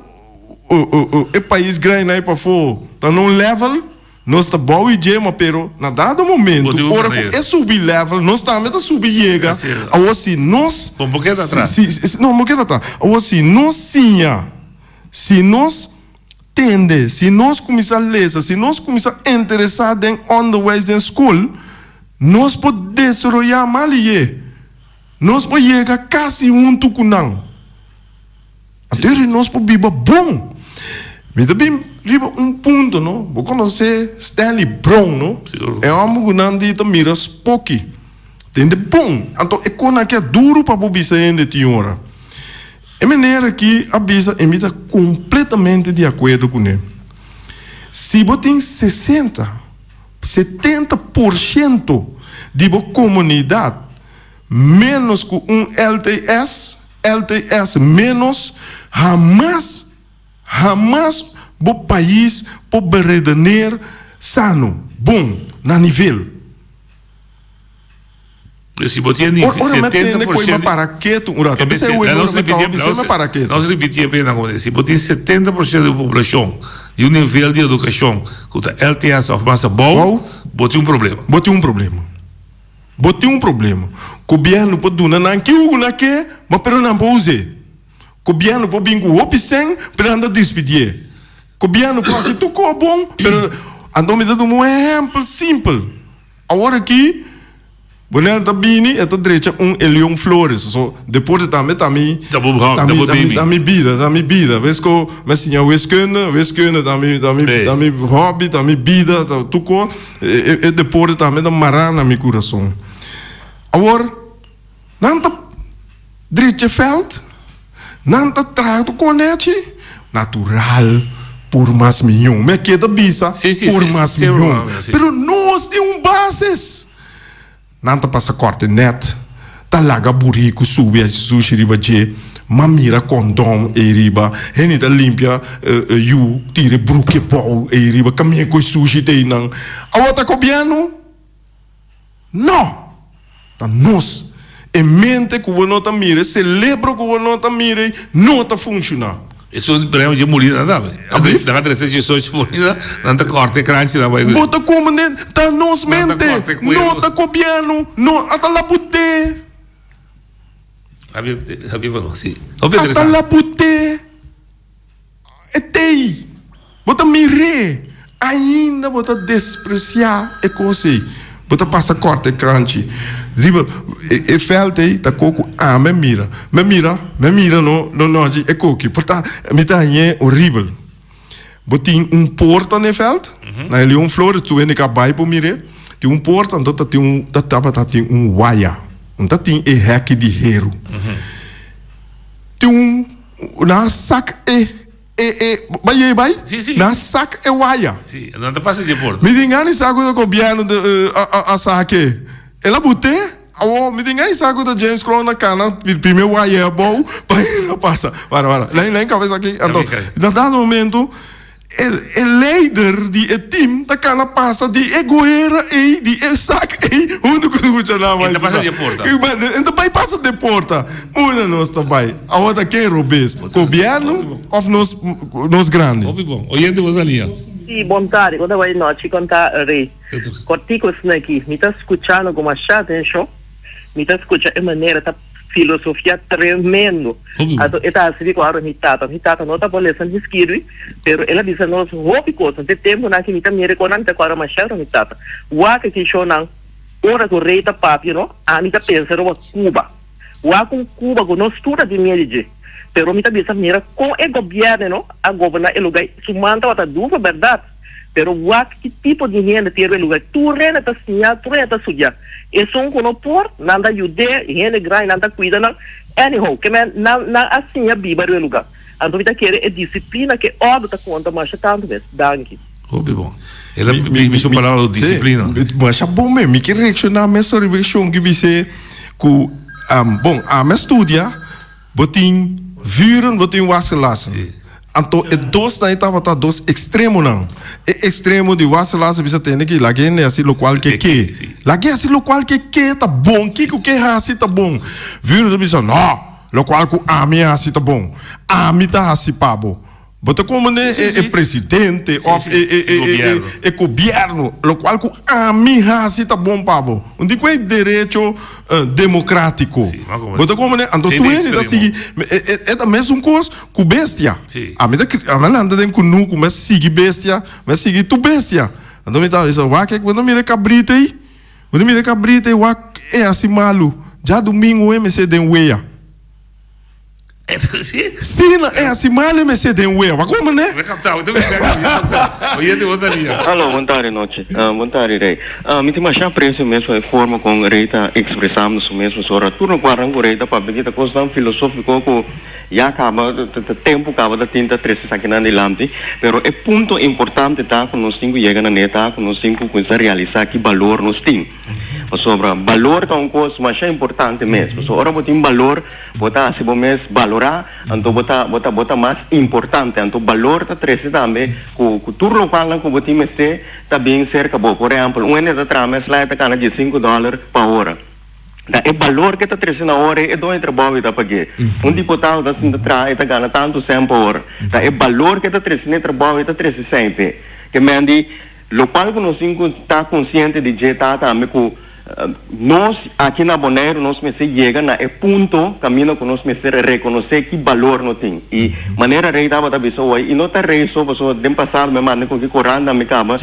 e pais grandi ei pafó ta na un level. Nos ta bou i dje, ma pero na dado momento, ora ku e subi level, nos tambe ta subi yega. Awor si nos. Bo no keda atras. Si, si, no, no keda atras. Awor si nos siña, si nos tende, si nos kuminsá lesa, si nos kuminsá interesá den onderwijs den skol, nos por desaroyá mas lihé. Nos por yega kasi huntu ku nan. Anto eri nos por biba bon. Mi ta bin riba un punto no, bo konosé Stanley Brown no? E hòmber ku nan di ta mira spoki. Tende bon. Anto e kon aki a duru pa bo bisa hende tin ora. E meneer aki a bisa i mi ta kompletamente di akuerdo kuné. Si bo tin sesenta, 70 por shento di bo komunidat ménos ku un LTS, LTS menos, hamas, hamas bo pais por beredeneer sano, bon, na nivel. Pero si bo tin Ora mi a tende koe mi a para ketu un rato. P'esei wen ora mi kaba bisa mi a para ketu. Nos ripiti e pena komo si bo tin 70% di bo poblashon di un nivel di edukashon ku ta LTS òf mas abou, bo tin un problema. Bo tin un problema. Bo tin un problema. Gobièrnu por duna nan ki ugu nan ke, ma pero nan por us'é. Gobièrnu por bin ku hopi sèn, pero nan ta dispidié. Gobièrnu por hasi tur kos bon, pero anto mi ta duna un ehèmpel simpel. Awor aki Boneiru ta bini e ta drecha un Elion Flores. So deporte tambe ta mi Ta bo hòbi, ta ta mi bo ta mi baby. ta mi bida, ta mi bida. Ves ku mi a siña wiskunde, wiskunde ta mi ta mi Hey. ta mi hòbi, ta mi bida, ta tur kos. E e deporte tambe ta mará na mi kurason. Awor, nan ta drecha e vèlt, nan ta traha tur konechi natural por mas miyon. Mi a keda bisa Sí, sí, por sí, mas sí, miyon. sí. Pero nos tin un basis. Nan ta pasa kòrte nèt, ta laga buriku subi hasi sushi riba dje, m'a mira kondòm ei riba, hende ta limpia yu tira e bruki abou ei riba, kaminda ku e sushi ta einan. Awor ta gobièrnu? No! Ta nos. E mente ku bo no ta mira, e selebro ku bo no ta mira ei, no ta funshoná. Esun problema dje mulina tambe. Ablief? Nan a trese djesocho mulina, nan ta kòrta e kranchi nan bai. Bo ta komprende? Ta nos Nan ta mente, kòrta e kueru. no ta gobièrnu, no a ta labut'é. Habie, habie pa nos, si. Hopi A ta interesante. labut'é. E t'ei. Bo ta mir'é. Ainda bo ta despresiá e kos ei. Bo ta pasa kòrta e kranchi. Riba e vèlt ei ta ko ku ami a mira. Mi a mira, mi a mira no no nochi e koki. Por ta mi ta hañ'é horibel. Bo tin un porta na e vèlt, na e Leon Flores, tur hende ka bai por mir'é. Tin un porta, anto ta tin un ta tabata tin un waya. No ta tin e hèki di heru. Tin un nan a sak e. E e bai yei bai? Sí, sí. Nan sak e waya. Sí, nan ta pasa dje porta. Mi tin gana di sa ku ta gobièrnu de a a a sake. El a but'é, awor mi tin gana di sa ku ta James Kroon na kana prime waya abou pa e no pasa. Wara wara, lei lei kabes aki. Anto na dado momento e e leider di e team ta kana pasa di e goera ei, di e sak ei huntu ku su muchanan E ta pasa di e porta. E ta bai pasa di e porta. Unda nos ta bai? Awor ta ken robes? Gobièrnu òf nos nos grandi? Hopi bon. Oyente bo ta lia. Sí, bon tardi. Kon ta bai nochi? Kon ta Rey? Kortico esnan aki. Mi ta skuchando ku masha atenshon. Mi ta skucha e manera ta filosofia tremendo. Anto e ta hasi mi ku ora mi tata. Mi tata no ta por lesa ni skirbi, pero el a bisa nos hopi kos. Te tempunan ki mi ta mira e konan mi ta kòrda masha ora mi tata. Wak ki shownan ora ku Rey ta papia no, ami ta pensa riba Cuba. Wak un Cuba ku nos tur ta tin miedu di dje. Pero mi ta bisa mira kon e gobièrnu no a goberná e lugá. Su man tabata duru bèrdat, pero wak ki tipo di hende tin riba e lugá. Tur hende ta siñá, tur hende ta studiá. Esun ku no por, nan ta yud'é, hende grandi nan ta kuida nan. Anyhow, ke men nan nan a siña biba riba e lugá. Anto mi ta kere e disiplina ku e òrdu ta konta masha tantu mes. Danki. Hopi bon. El a mi su palabra disciplina. Masha bon mes. Mi ke reakshoná mes riba e shon ki bis'é. Ku bon ami a studia bo tin vuren bo tin wasgelassen. Anto e dosnan ei tabata dos ekstremonan. E ekstremo di wasgelassen bisa tende ki laga hende hasi lokual ke ke. Laga hasi lokual ke ke ta bon kiko ke hasi ta bon. Vuren ta bisa no lokual ku ami a hasi ta bon. Ami ta hasi pa bo. Bo ta komende e presidente of e gobierno lokual ku ami hasi ta bon pa bo. Un tin ku e derecho demokratiko. Bo ta komende anto tur hende ta sigui e ta mesun kos ku bestia. Ami ta ami a lanta den kunuku mi a sigui bestia mi a sigui tur bestia. Anto mi ta bisa wak bo ta mira e kabrito ei bo ta mira e kabrito ei wak e hasi malu djadumingu e mester den wea. Sí, na e hasi mal e mester den wea. Wak como ne? Hallo, bon tardi nochi. Bon tardi Rey. Mi tin masha aprecio mes pa e forma con Rey ta expresando su mes pasobra tur no cuadran cu Rey ta papia aki ta cosnan filosofico cu ya caba ta tempo caba ta tin ta trece esakinan dilanti. Pero e punto importante ta cu nos tin cu yega na ne ta cu nos tin cu cuminsa realisa ki balor nos tin. Pasobra balor ta un cos masha importante mes. Pasobra ora bo tin balor Bo ta hasi bo mes balorá, anto bo ta bo ta bo ta mas importante. Anto balor ta trese tambe ku ku tur lokualnan ku bo tin mester ta bin serka bo. Por ehèmpel, un hende ta traha mes la e ta gana diesinku dòler pa ora. Ta e balor ke ta trese na ora ei e doño trabou ei ta pag'é. Un diputado ta sinta traha e ta gana tantu sèn pa ora. Ta e balor ke ta trese na e trabou ei ta trese sèn p'e. Ke men di lokual ku nos tin ku ta konsiente di dje ta tambe ku. Nos aki na Boneiru nos mester yega na e punto kaminda ku nos mester rekonosé ki balor no tin. I manera Rey tabata bisa hoy, i no ta Rey so pasobra den pasado mi a manda ku ki korant mi kaba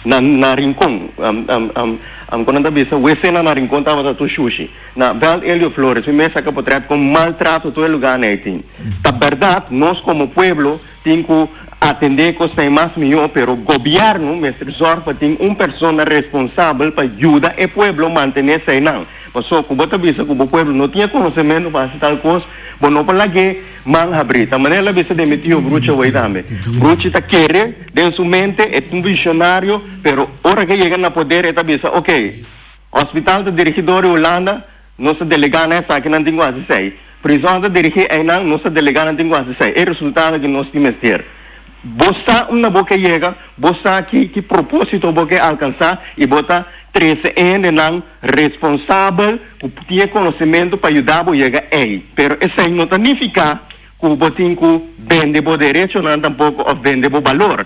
na na Rincon. Kon nan ta bisa wc-nan na Rincon tabata tur shushi. Na Belt Elio Flores mi mes saka potret kon maltrato tur e lugarnan ei tin. Ta bèrdat nos komo pueblo Tin ku atendé kosnan mas mihó, pero gobièrnu mester zòrg pa tin un persona responsabel pa yuda e pueblo mantené eseinan. Paso ku bo ta bisa ku bo pueblo no tin e konosementu pa hasi tal kos, bo no por lag'é man habrí. Ta manera el a bisa den mi tio Bruchi awey tambe. Bruchi ta kere den su mente, e ta un visionario, pero ora ke yega na poder e ta bisa, oke, hospital ta dirigí dor di Hulanda, Nos ta delegá na esaki nan tin ku hasi esei. Prizòn ta dirigí einan, nos ta delegá nan tin ku hasi esei. E resultado ki nos tin mester. Bo sa unda bo ke yega, bo sa ki ki propósito bo ke alkansá i bo ta trese e hendenan responsabel ku tin e konosementu pa yuda bo yega ei. Pero esei no ta nifiká ku bo tin ku bende bo derechonan tampoko òf bende bo balor.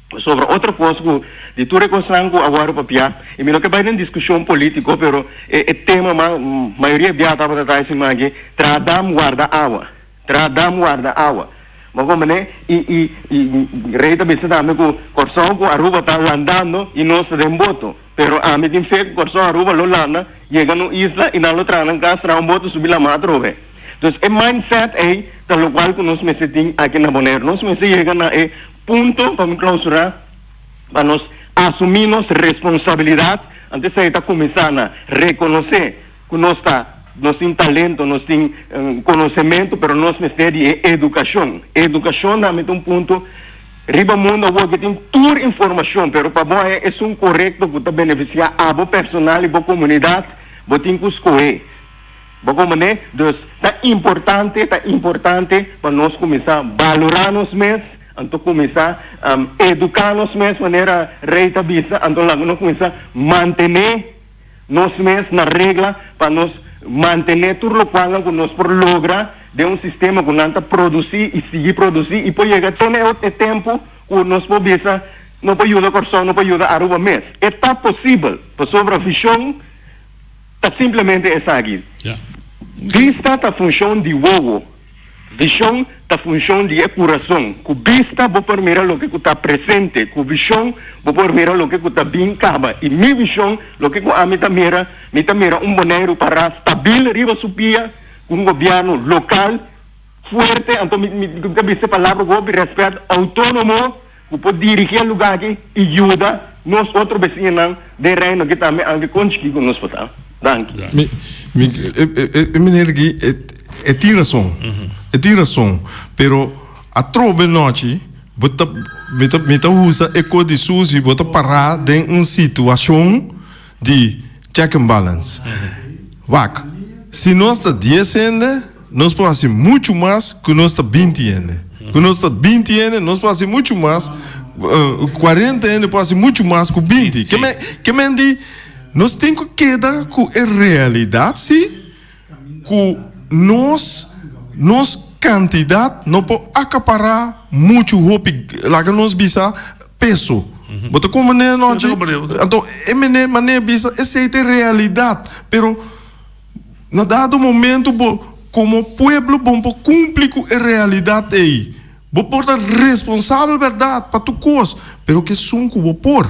Pasobra otro kos ku di tur e kosnan ku a wòrdu papiá, i mi no ke bai den diskushon polítiko, pero e e tema ma mayoria bia tabata ta esei maki, traha dam warda awa, traha dam warda awa. Bo komprendé? I i i Rey ta bisa tambe ku Kòrsou ku Aruba ta landando i nos ta den boto. Pero ami tin fe ku Kòrsou Aruba lo landa, yega na un isla i nan lo traha nan kas, traha un boto subi lamá atrobe. Dus e mindset ei ta lokual ku nos mester tin aki na Boneiru. Nos mester yega na e Punto pa mi clausura, pa nos asumi nos responsabilidad, anto esey ta cuminsa na reconoce cu nos ta, nos tin talento, nos tin conocemento, pero nos mester di e educacion. Educacion tambe ta un punto, riba mundo awor ke tin tur informacion, pero pa bo haya esun corecto cu ta beneficia abo personal y bo comunidad, bo tin cu scohe. Bo comprende? Dus ta importante, ta importante pa nos cuminsa balora nos mes, anto cuminsa educa nos mes manera Rey ta bisa, anto laga nos cuminsa mantene nos mes na regla pa nos mantene tur locualnan cu nos por logra den un sistema cu nan ta produci y sigui produci y por yega te na e tempo cu nos por bisa no por yuda Corsou, no por yuda Aruba mes. E ta posibel, pasobra vision. Ta simplemente esaki. Bista ta funshon di wowo. Vishon ta funshon di e kurason. Ku bista bo por mira loke ku ta presente. Ku vishon bo por mira loke ku ta bin kaba. I mi vishon, loke ku ami ta mira, mi ta mira un Boneiru pará stabil riba su pia, ku un gobièrnu lokal fuerte, anto mi mi ta bisa e palabra ku hopi rèspèt, outónomo, Ku por dirigí e lugá aki i yuda nos otro besiñanan den Reino aki tambe, aunke kon chikí ku nos por ta. Danki. Mi, mi, e, e, e meneer aki, e, e tin rason. E tin rason. Pero atrobe nochi, bo ta, mi ta, mi ta usa e kos di Susi, bo ta pará den un situashon di check and balance. Wak. Si nos ta dies hende, nos por hasi muchu mas ku nos ta binti hende. Ku nos ta binti hende, nos por hasi muchu mas, kuarenta hende por hasi muchu mas ku binti. Ke men, ke men di, nos tin ku keda ku e realidat si, ku nos, nos kantidat no por akapará muchu hopi, laga nos bisa, peso. Bo ta komprendé anochi? Anto e mene manera bisa esei ta e realidat, pero na dado momento bo komo pueblo bo por kumpli ku e realidat ei. Bo por ta responsabel bèrdat pa tur kos, pero ke esun ku bo por.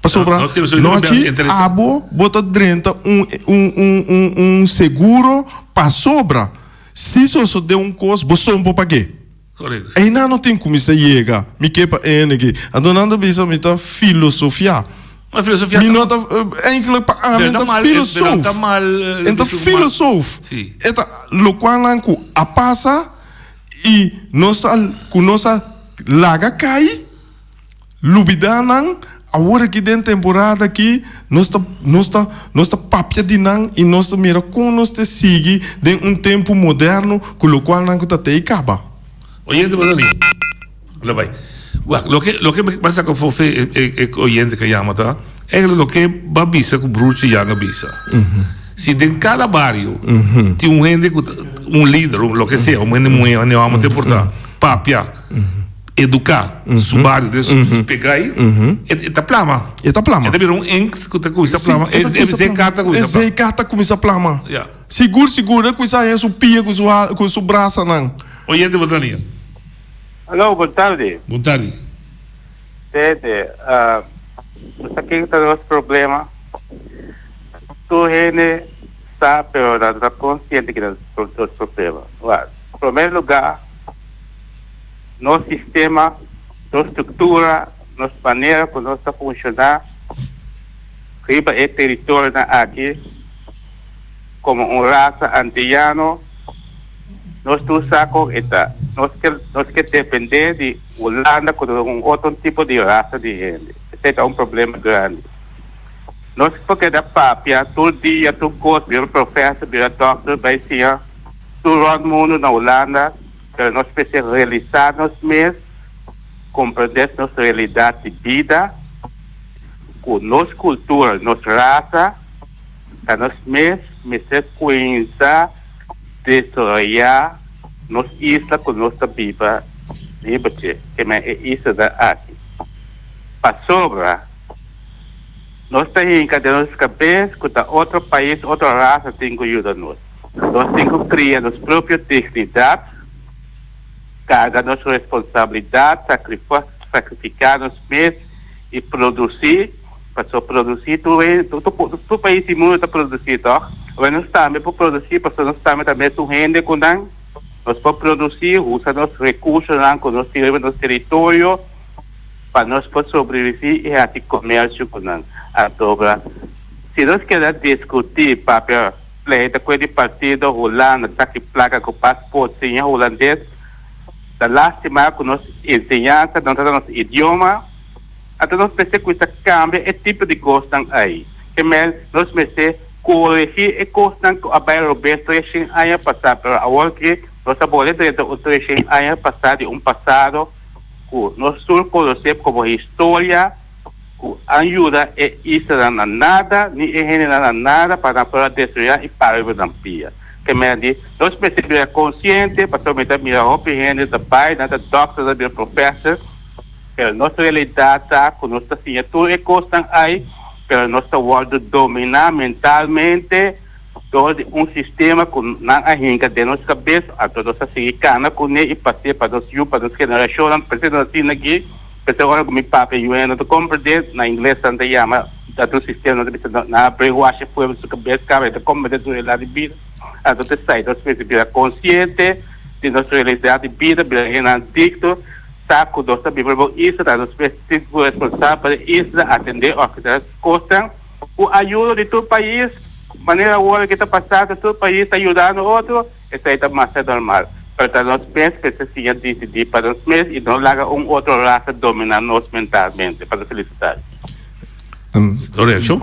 Pasobra nochi abo bo ta drenta un un un un seguro pasobra si sosodé un kos bo son por pag'é. Einan no tin kuminsá yega. Mi ke pa ene ki. Anto nan ta bisa mi ta filosofiá. Mi no ta eigenlijk pa ami ta filosoof. En ta filosoof. E ta lokualnan ku a pasa i nos a ku nos a laga kai. Lubidá nan, awor aki den temporada aki nos ta nos ta nos ta papia di nan i nos ta mira kon nos ta sigui den un tempu moderno ku lokual nan ku ta tei kaba. Oyente bo ta ni. Lo bai. Wak, loke loke mi a saka for fe e e oyente ku a yama ta, eigenlijk loke bo a bisa ku Broertje Jan a bisa. Si den kada bario tin un hende ku ta un lider, un loke sea, un hende muhé, un hende hòmber, te por ta, papia. Eduká su bario den su pega ei, e ta plama. E ta plama. E ta bira un inkt ku ta kuminsá plama. E zekat ta kuminsá plama. E zekat ta kuminsá plama. Ya. Sigur sigur e kuminsá haña su pia ku su ku su brasanan. Oyente bo ta nia. Aló, bon tardi. Bon tardi. Tete, bo sa kiko ta nos problema? Tur hende sa pero nan no ta konsiente ki ta nos problema. Wak, promé lugá. Nos sistema, nos struktura, nos manera ku nos ta funshoná riba e teritorionan aki komo un rasa antiyano, nos tur sa kon e ta. Nos ke nos ke dependé di Hulanda ku ta un otro tipo di rasa di hende. Esei ta un problema grandi. Nos por keda papia tur dia, tur kos, bira profèser, bira dòkter, bai siña tur rònt mundu na Hulanda. Pero nos mester realisá nos mes, komprendé nos realidat di bida, ku nos kultura, nos rasa, ta nos mes mester kuminsá desaroyá nos isla ku nos ta biba riba dje, ke men e islanan aki. Pasobra nos ta hinka den nos kabes ku ta otro pais, otro rasa tin ku yuda nos. Nos tin ku kria nos propio dignidat, karga nos responsabilidat, sakrifiká nos mes i produsí, pasobra produsí tur tur pais di mundu ta produsí tòg? Awor nos tambe por produsí pasobra nos tambe ta mesun hende ku nan, nos por produsí, usa nos rekursonan ku nos tin riba nos teritorio pa nos por sobreviví i hasi komersio ku nan. Anto, si nos keda diskutí papia. Pleita ku e di partido Hulanda ta ki plaka ku paspoort siña hulandes. Ta lastima ku nos enseñansa no ta na nos idioma. Anto nos mester kuminsa kambia e tipo di kosnan ei. Ke mel nos mester koregi e kosnan ku a bai robes treshen aña pasá, pero awor ki nos a bolbe drenta un treshen aña pasá di un pasado ku nos tur konosé komo historia. Ku a yuda e islanan na nada, ni e hendenan na nada pa nan por a destruya i para riba nan pia. Ke mera di, nos mester bira konsiente, pasobra mi ta mira hopi hende ta bai, nan ta dòkter, nan ta bira profèser, pero nos realidat ta ku nos ta siña tur e kosnan ai, pero nos ta wòrdu dominá mentalmente dor di un sistema ku nan a hinka den nos kabes, anto nos ta sigui kana kuné i pas'é pa nos yu, pa nos generashonnan, p'esei nos a siña aki. P'esei ora ku mi papia yunan no ta komprendé, na ingles nan ta yama dat un sistema, nan ta bisa nan a brainwash e pueblo su kabes kaba e ta komprendé tur e lado di bida. Anto p'esei nos mester bira konsiente di nos realidat di bida, bira hendenan dikto, sa ku nos ta biba riba un isla, nos mester sinti ku responsabel pa e isla, atendé òf kosnan ku ayudo di tur pais, manera awor ke ta pasando tur pais ta yudando otro. Esei ta masha normal, pero ta nos mes mester siña disidí pa nos mes i no laga un otro rasa dominá nos mentalmente. Pa ta felisitá. Lorenzo?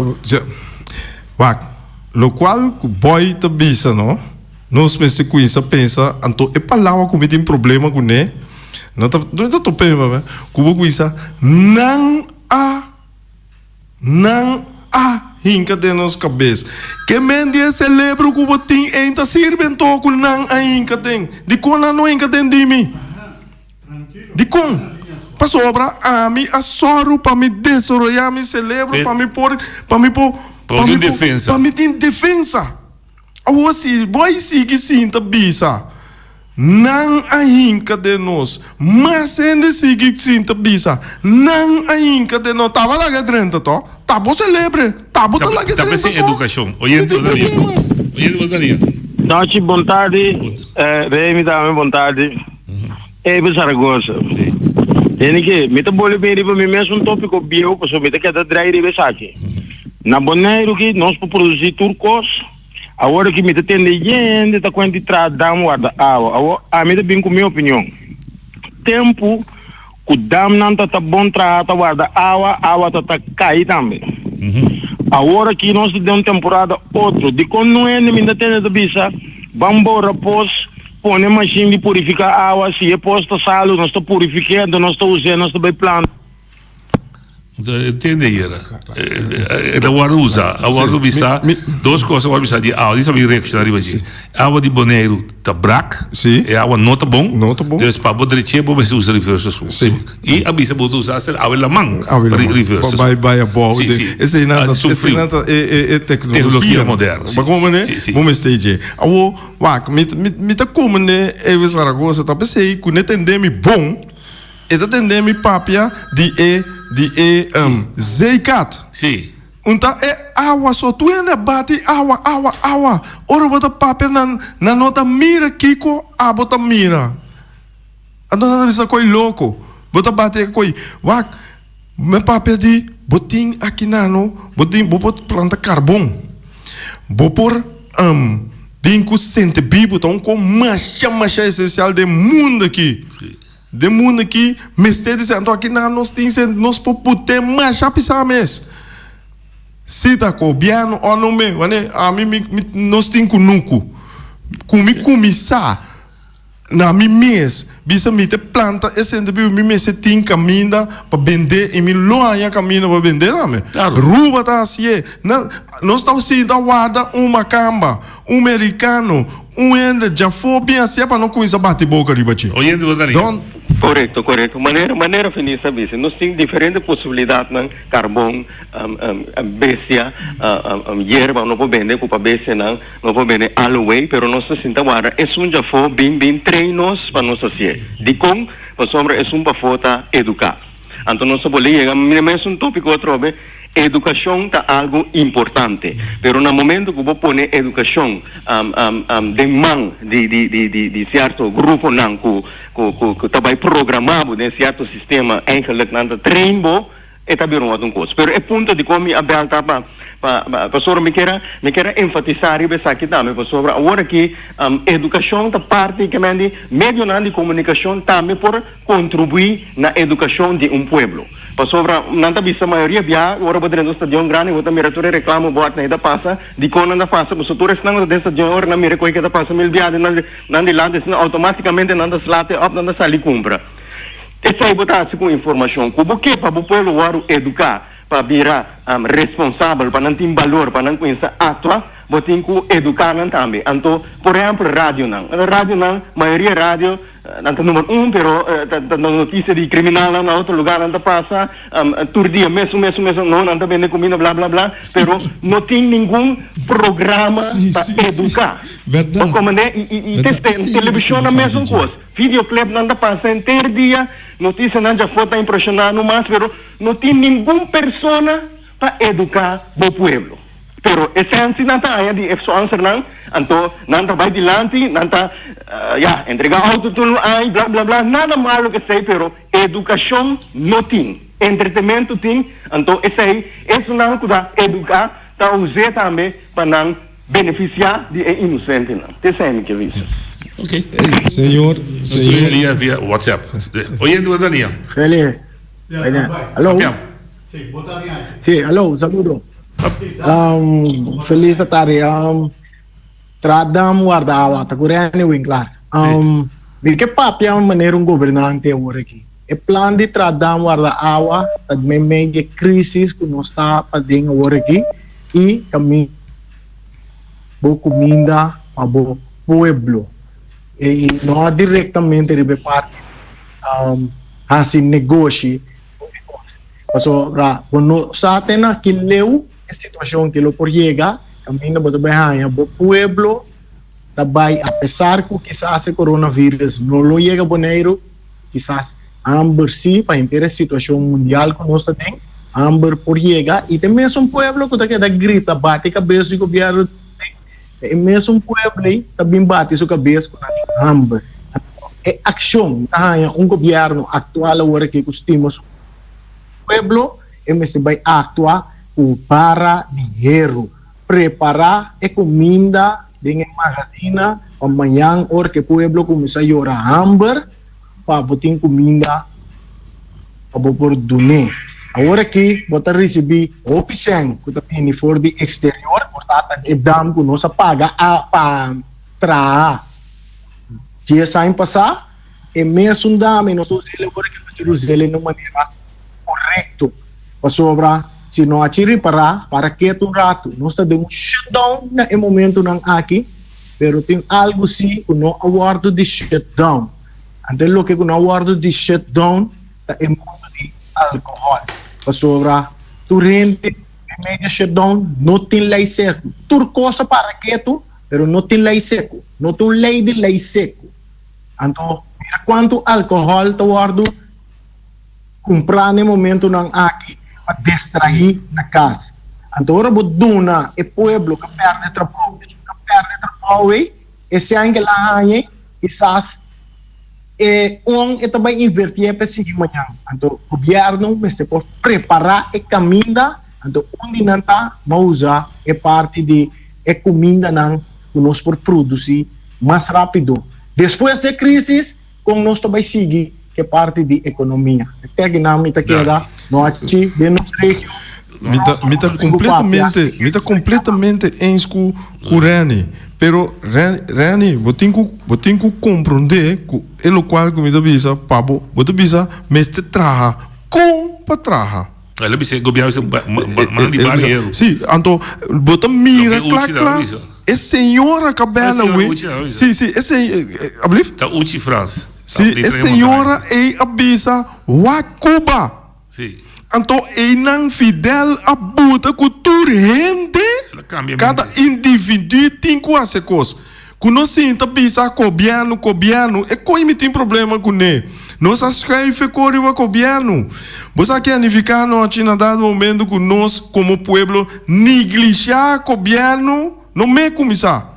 Wak. Lokual ku Boy ta bisa no, nos mester kuinsa pensa, anto e palabra ku mi tin problema kuné, no ta no ta tope mi papia, ku bo kuinsa nan a nan a hinka den nos kabes. Ke men di e selebro ku bo tin ein ta sirbi anto ku nan a hinka den? Dikon nan no hinka den di mi? Dikon? Pasobra ami a sòru pa mi desaroyá mi selebro pa mi por, pa mi por, Pa mi por, pa mi tin defensa. Awor si bo a sigui sinta bisa, Nan a hinka den nos. Mas hende sigui sinta bisa, Nan a hinka den nos. Taba laga drenta to? Ta bo selebre, ta bo ta laga Ta drenta p'esei to? edukashon. Oyente Mi tin bo ta ria. problema. Oyente bo ta ria. Nochi, bon tardi. Remy tambe bon tardi. Ey Zaragoza. Sí. Tene ke, mi ta boli bin riba mi mes un tópiko bieu, pasobra mi ta keda drai riba esaki. Na Boneiru ki nos por produsí tur kos, awor aki mi ta tende yende ta kuenta di traha dam warda awa. Awor ami ta bin ku mi opinion. Tempu ku damnan ta ta bon traha ta warda awa, awa ta ta kai tambe. Awor aki nos ta den un temporada otro. Dikon no hende mi ta tende ta bisa ban bora pos Pone mashin di purifiká awa, si e pos ta salu nos ta purifik'é, anto nos ta us'é, nos ta bai planta. Entiende yera. E ta wòrdu usá. A wòrdu bisá, dos kos a wòrdu bisá di awa. Di sa mi reakshoná riba dje. Awa di Boneiru ta brak. E awa no ta bon. No ta bon. Dus pa bo drech'é bo mester usa reverse osmosis. I a bisa bo ta usa hasta awa di laman pa reverse. Pa bai bai abou. Esei nan ta, esei nan ta e teknologia. Teknologia moderno. Bo komprende? Bo mester dje. Awor. Wak, mi, mi, mi ta komende Elvis Zaragoza ta p'esei ku n'e tende mi bon, e ta tende mi papia di e, di e zeekat. Sí. Un ta e awa so, tur hende a bati awa, awa, awa. Ora bo ta papia nan, nan no ta mira kiko abo ta mira. Anto nan ta bisa koi loko, bo ta bati e koi. Wak, mi papia di bo tin aki nano, bo tin, bo por planta karbon, bo por bin ku sentebibu, ta un kos masha masha esensial den mundu aki. Den mundu aki mester di ser, anto aki nan nos tin sent, nos por put'é masha pisá mes. Si ta gobièrnu o no me, wanneer ami mi nos tin kunuku, ku mi kuminsá. Na mi mes, bisa mi ta planta e sentebiu, mi mester tin kaminda pa bendé i mi lo haña kaminda pa bendé tambe. Ruba ta hasié. Na, nos ta sinta warda un makamba, un merikano, un hende djafó bin hasié pa no kuminsá bati boka riba dje. Oyente bo ta ria. Don. Korekto, korekto. Manera, manera Fenisa a bisa, nos tin diferente posibilidatnan, karbon, bestia, yerba no por bende ku pa bestianan. No por bende aloe, pero nos ta sinta warda esun djafó bin bin train nos pa nos hasié. Dikon? Pasobra esun pafó ta eduká. Anto nos ta bolbe yega na mesun tópiko atrobe, edukashon ta algu importante, pero na momento ku bo pone edukashon den man di di di di di sierto gruponan ku ku ku ta bai programá bo den sierto sistema, eigenlik nan ta train bo, E ta bira un otro cos. Pero e punto di con mi a bel ta pa pa pasobra mi kier a mi kier a enfatisa riba esaki tambe pasobra awor aki educacion ta parti ke men di medionan di comunicacion tambe por contribui na educacion di un pueblo. Pasobra nan ta bisa mayoria bia ora bo drenta un stadion grandi bo ta mira tur e reclamo bordnan e ta pasa dicon nan ta pasa pasobra tur esnan ku ta den stadion ora nan mira koe ke ta pasa mil bia den nan dilanti asina automaticamente nan ta slate op nan ta sali cumpra. Esei bo ta hasi ku informashon ku bo ke pa bo pueblo wòrdu eduká pa bira responsabel, pa nan tin balor, pa nan kuminsá aktua, bo tin ku eduká nan tambe. Anto, por ehèmpel, radionan. Radionan, mayoria radio, nan ta number un, pero ta notisia di kriminalnan na otro lugarnan ta pasa tur dia mesun, mesun, mesun, no, nan ta bende kuminda, bla, bla, bla, pero no tin ningun programa pa eduká. Bo komprendé? I televishonnan mesun kos. Videoclipnan ta pasa henter dia, noticianan djafó ta impresioná no mas, pero no tin ningun persona pa eduká bo pueblo. Pero e sensi nan ta haña di e sponsornan, anto nan ta bai dilanti, nan ta, ya, entregá auto tur aña, bla bla bla, nada malo ku esei, pero edukashon no tin, entretenmentu tin, anto esei esunnan ku ta eduká ta us'é tambe pa nan Benefisiá di e inosentenan. Te esei mi ke bisa. Ok. Ey, señor, señor. Via, via WhatsApp. Oyente bo ta nia. Feli. Aló. Papia. Sí, aló, un saludo. Um, felis tardi. Um, Traha dam warda awa ta ku Renny Winklaar. Um, mi ke papia manera un gobernante awor aki. E plan di traha dam warda awa ta meimei di e crisis ku nos ta paden awor aki i kaminda bo kuminda pa bo pueblo. I no direktamente riba e parti di hasi negoshi ku e kos. Pasobra bo no sa te na ki leu e situashon ki lo por yega kaminda bo ta bai haña bo pueblo ta bai apesar ku kisas e coronavirus no lo yega Boneiru kisas hamber si pa henter e situashon mundial ku nos ta den hamber por yega i ta e mesun pueblo ku ta keda grita bati kabes di gobièrnu den ta e mesun pueblo ei ta bin bati su kabes ku nan tin hamber e akshon ta haña un gobièrnu aktual awor aki ku stima su pueblo E mester bai aktua ku bara di heru. Prepará e kuminda den e magazina pa mañan ora ku e pueblo kuminsá yora hamber pa bo tin kuminda pa bo por dun'é. Awor aki bo ta risibí hopi sèn ku ta bini for di eksterior, por ta ta e dam ku nos a paga a pa traha dies aña pasá. E mesun dam i nos ta us'el awor aki mester us'el den un manera korekto. Pasobra si no haci ripará, para ketu un ratu. Nos ta den un shutdown na e momentunan aki, pero tin algu si ku no a wòrdu di shutdown. Anto e loke ku no a wòrdu di shutdown ta e mundu di alkohòl. Pasobra tur hende den medio shutdown no tin lei seku. Tur kos a para ketu, pero no tin lei seku. No tin un lei di lei seku. Anto mira kuantu alkohòl ta wòrdu Kumprá n'e momentunan aki pa destraí na kas. Anto ora bo duna e pueblo ka pèrdè trabou, esun ka pèrdè trabou ei, e sèn ke el a haña ei, kisas e on e ta bai invertié pa e sigui mañan. Anto gobièrnu mester por prepará e kaminda, anto un di nan ta bo usa e parti di e kumindanan ku nos por produsí mas rápido. Despues di e krísis, Kon nos ta bai sigui ke parti di ekonomia? E tèginan mi ta keda no haci den nos region. Mi ta mi ta completamente mi ta completamente eens ku ku Renny pero Renny bo tin ku bo tin ku compronde ku e lokual ku mi ta bisa pa bo bo ta bisa mester traha kon pa traha. El a bisa e gobierno bisa man di bar hero. Si, anto bo ta mira kla kla e señora ka bela we. Si, si, e se, ablief? Ta Uchi Frans. Si, e señora ei a bisa wak Cuba. Si. Anto einan Fidel a buta ku tur hende, kada individu tin ku hasi kos. Ku nos sinta bisa gobièrnu, gobièrnu, e koe mi tin problema kuné. Nos a schuif e ko riba gobièrnu. Bo sa ke a nifiká anochi na dado momento ku nos komo pueblo neglishá gobièrnu? No me kuminsá.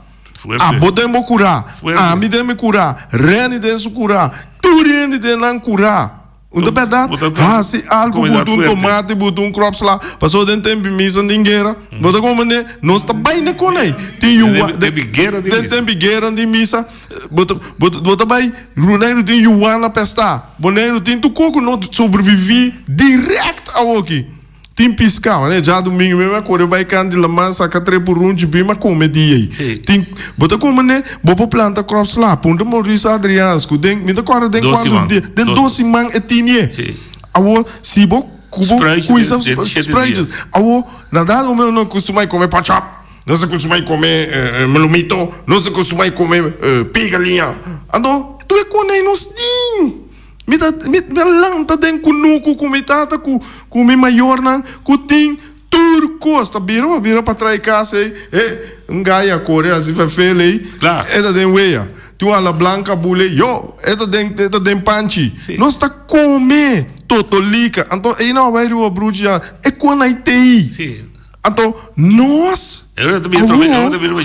Abo den bo kurá, ami den mi kurá, Renny den su kurá, tur hende den nan kurá. Un ta bèrdat? Hasi algu, buta un tomati, buta un kropsla, pasobra den tempu misa tin guera. Bo ta komprendé? Nos ta bai na kon ei. Tin yuwa, den tempu guera tin misa, bo ta, bo ta bai, Boneiru tin yuwana pèstá, Boneiru tin tur kos ku no sobreviví dirèkt awoki. Tin piská, manera djadumingu mi a kore bai kant di laman saka tre purunchi bin a kome dia ei. Tin, bo ta kome ne, bo por planta kropsla, puntra Maurice Adriaans ku den, mi ta kòrda den kuantu dia, den dos siman e tini e. Awor, si bo ku bo kuisa spruitjes, awor na dado momento nos kustumá kome pòchòp, nos a kustumá kome melomito, nos a kustumá kome pigaliña, anto tur e kos ei nos tin. Mi ta mi ta lanta den kunuku ku mi tata ku ku mi mayornan ku tin tur kos ta bira pa bira pa trae kas ei e un gai a kore hasi ferfel ei e ta den wea tin un ala blanka bule yo e ta den e ta den panchi nos ta kome totolika anto ei nan a bai riba bruchi ya e kon ai tei. Anto nos awor,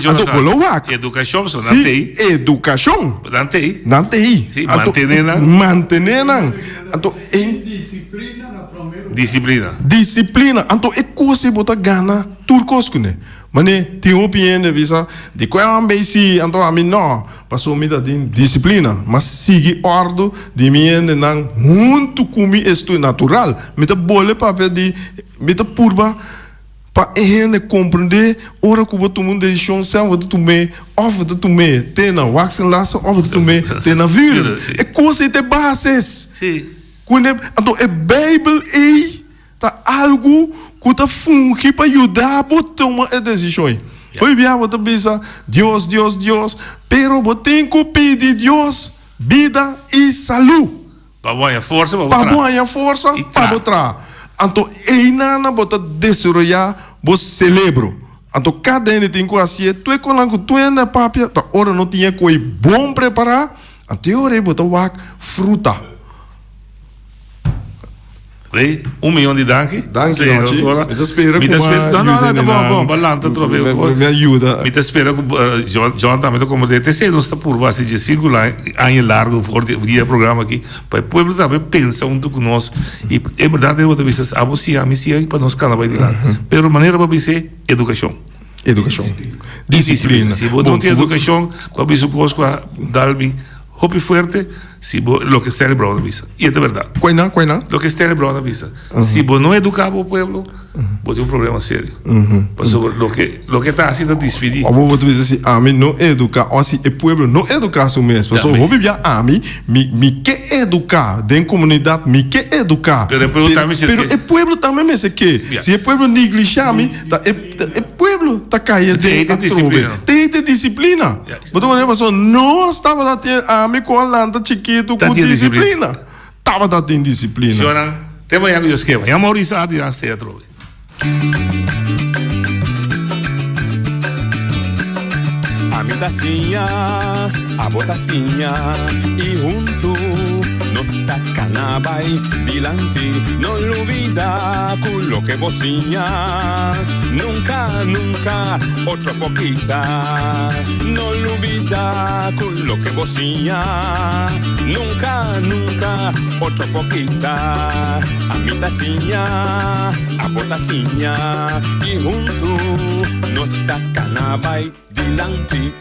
anto bo lo wak. Edukashon so nan tei. Si, edukashon. Nan tei. Nan tei. Si, mantené nan. Mantené nan. Anto e. Disiplina na promé lugar. Disiplina. Disiplina. Anto e kos ei bo ta gana tur kos kuné. Manera tin hopi hende bisa, di kue homber si, anto ami no. Pasobra mi ta tin disiplina. M'a sigui òrdu di mi hendenan huntu ku mi estudio. Natural, mi ta bole papia di, mi ta purba. Pa e hende komprendé ora ku bo tuma un desishon sèn bo ta tum'é òf bo ta tum'é te na wax en lassen òf bo ta tum'é te na vuren. E kos ei ta e basis. Kuné anto e Beibel ei ta algu ku ta fungi pa yuda bo tuma e desishon ei. Hopi bia bo ta bisa Dios, Dios, Dios, pero bo tin ku pidi Dios bida i salú. Pa bo haña forsa pa bo traha. Pa bo haña forsa pa bo traha. Anto einan bo ta desaroyá bo selebro. Anto kada hende tin ku hasié tur e konan ku tur hende a papia ta ora no tin e koe bon prepará, anto e ora ei bo ta wak fruta. Rey, un miyon di danki. Danki, Nochi. Mi ta spera ku bo a No, no, no, ta bon, bon. Bo a lanta trobe. Mi a yuda. Mi ta spera ku John tambe ta komprendé. Te esei nos ta purba hasi diesinku aña largu for di e programa aki, pa e pueblo tambe pensa huntu ku nos. I e bèrdat bo ta bisa, abo siña, ami siña, pa nos kana bai dilanti. Pero manera bo a bisa e, edukashon. Edukashon. Disiplina. Si bo no tin edukashon, bo a bisa un kos ku a dal mi hopi fuerte. Si bo, loke Stanley Brown a bisa. I e ta bèrdat. Kua nan? Kua nan? Loke Stanley Brown a bisa. Si bo no eduká bo pueblo, bo tin un problema serio. Pasobra loke, loke ta hasi ta dispidí. Abo bo ta bisa si ami no eduká òf si e pueblo no eduká su mes. Pasobra hopi bia ami, mi, mi ke eduká den komunidat, mi ke eduká. Pero e pueblo tambe mester ke. Pero e pueblo tambe mester ke. Si e pueblo neglishá mi, ta e, ta e pueblo ta kai aden atrobe. Te e disiplina. Bo ta wak pasobra nos tabata tin ami ku a lanta chikitu ku disiplina. Tabata tin disiplina. Shornan, te mañana ku Dios ke. Mañana Mauricio Adriaan stay atrobe. Ami ta siña, abo ta siña y huntu nos ta cana bay dilanti. No lubida cu loke bo siña nunca, nunca otro por kita. No lubida cu loke bo siña nunca, nunca otro por kita. Ami ta siña, abo ta siña y huntu nos ta cana bay dilanti.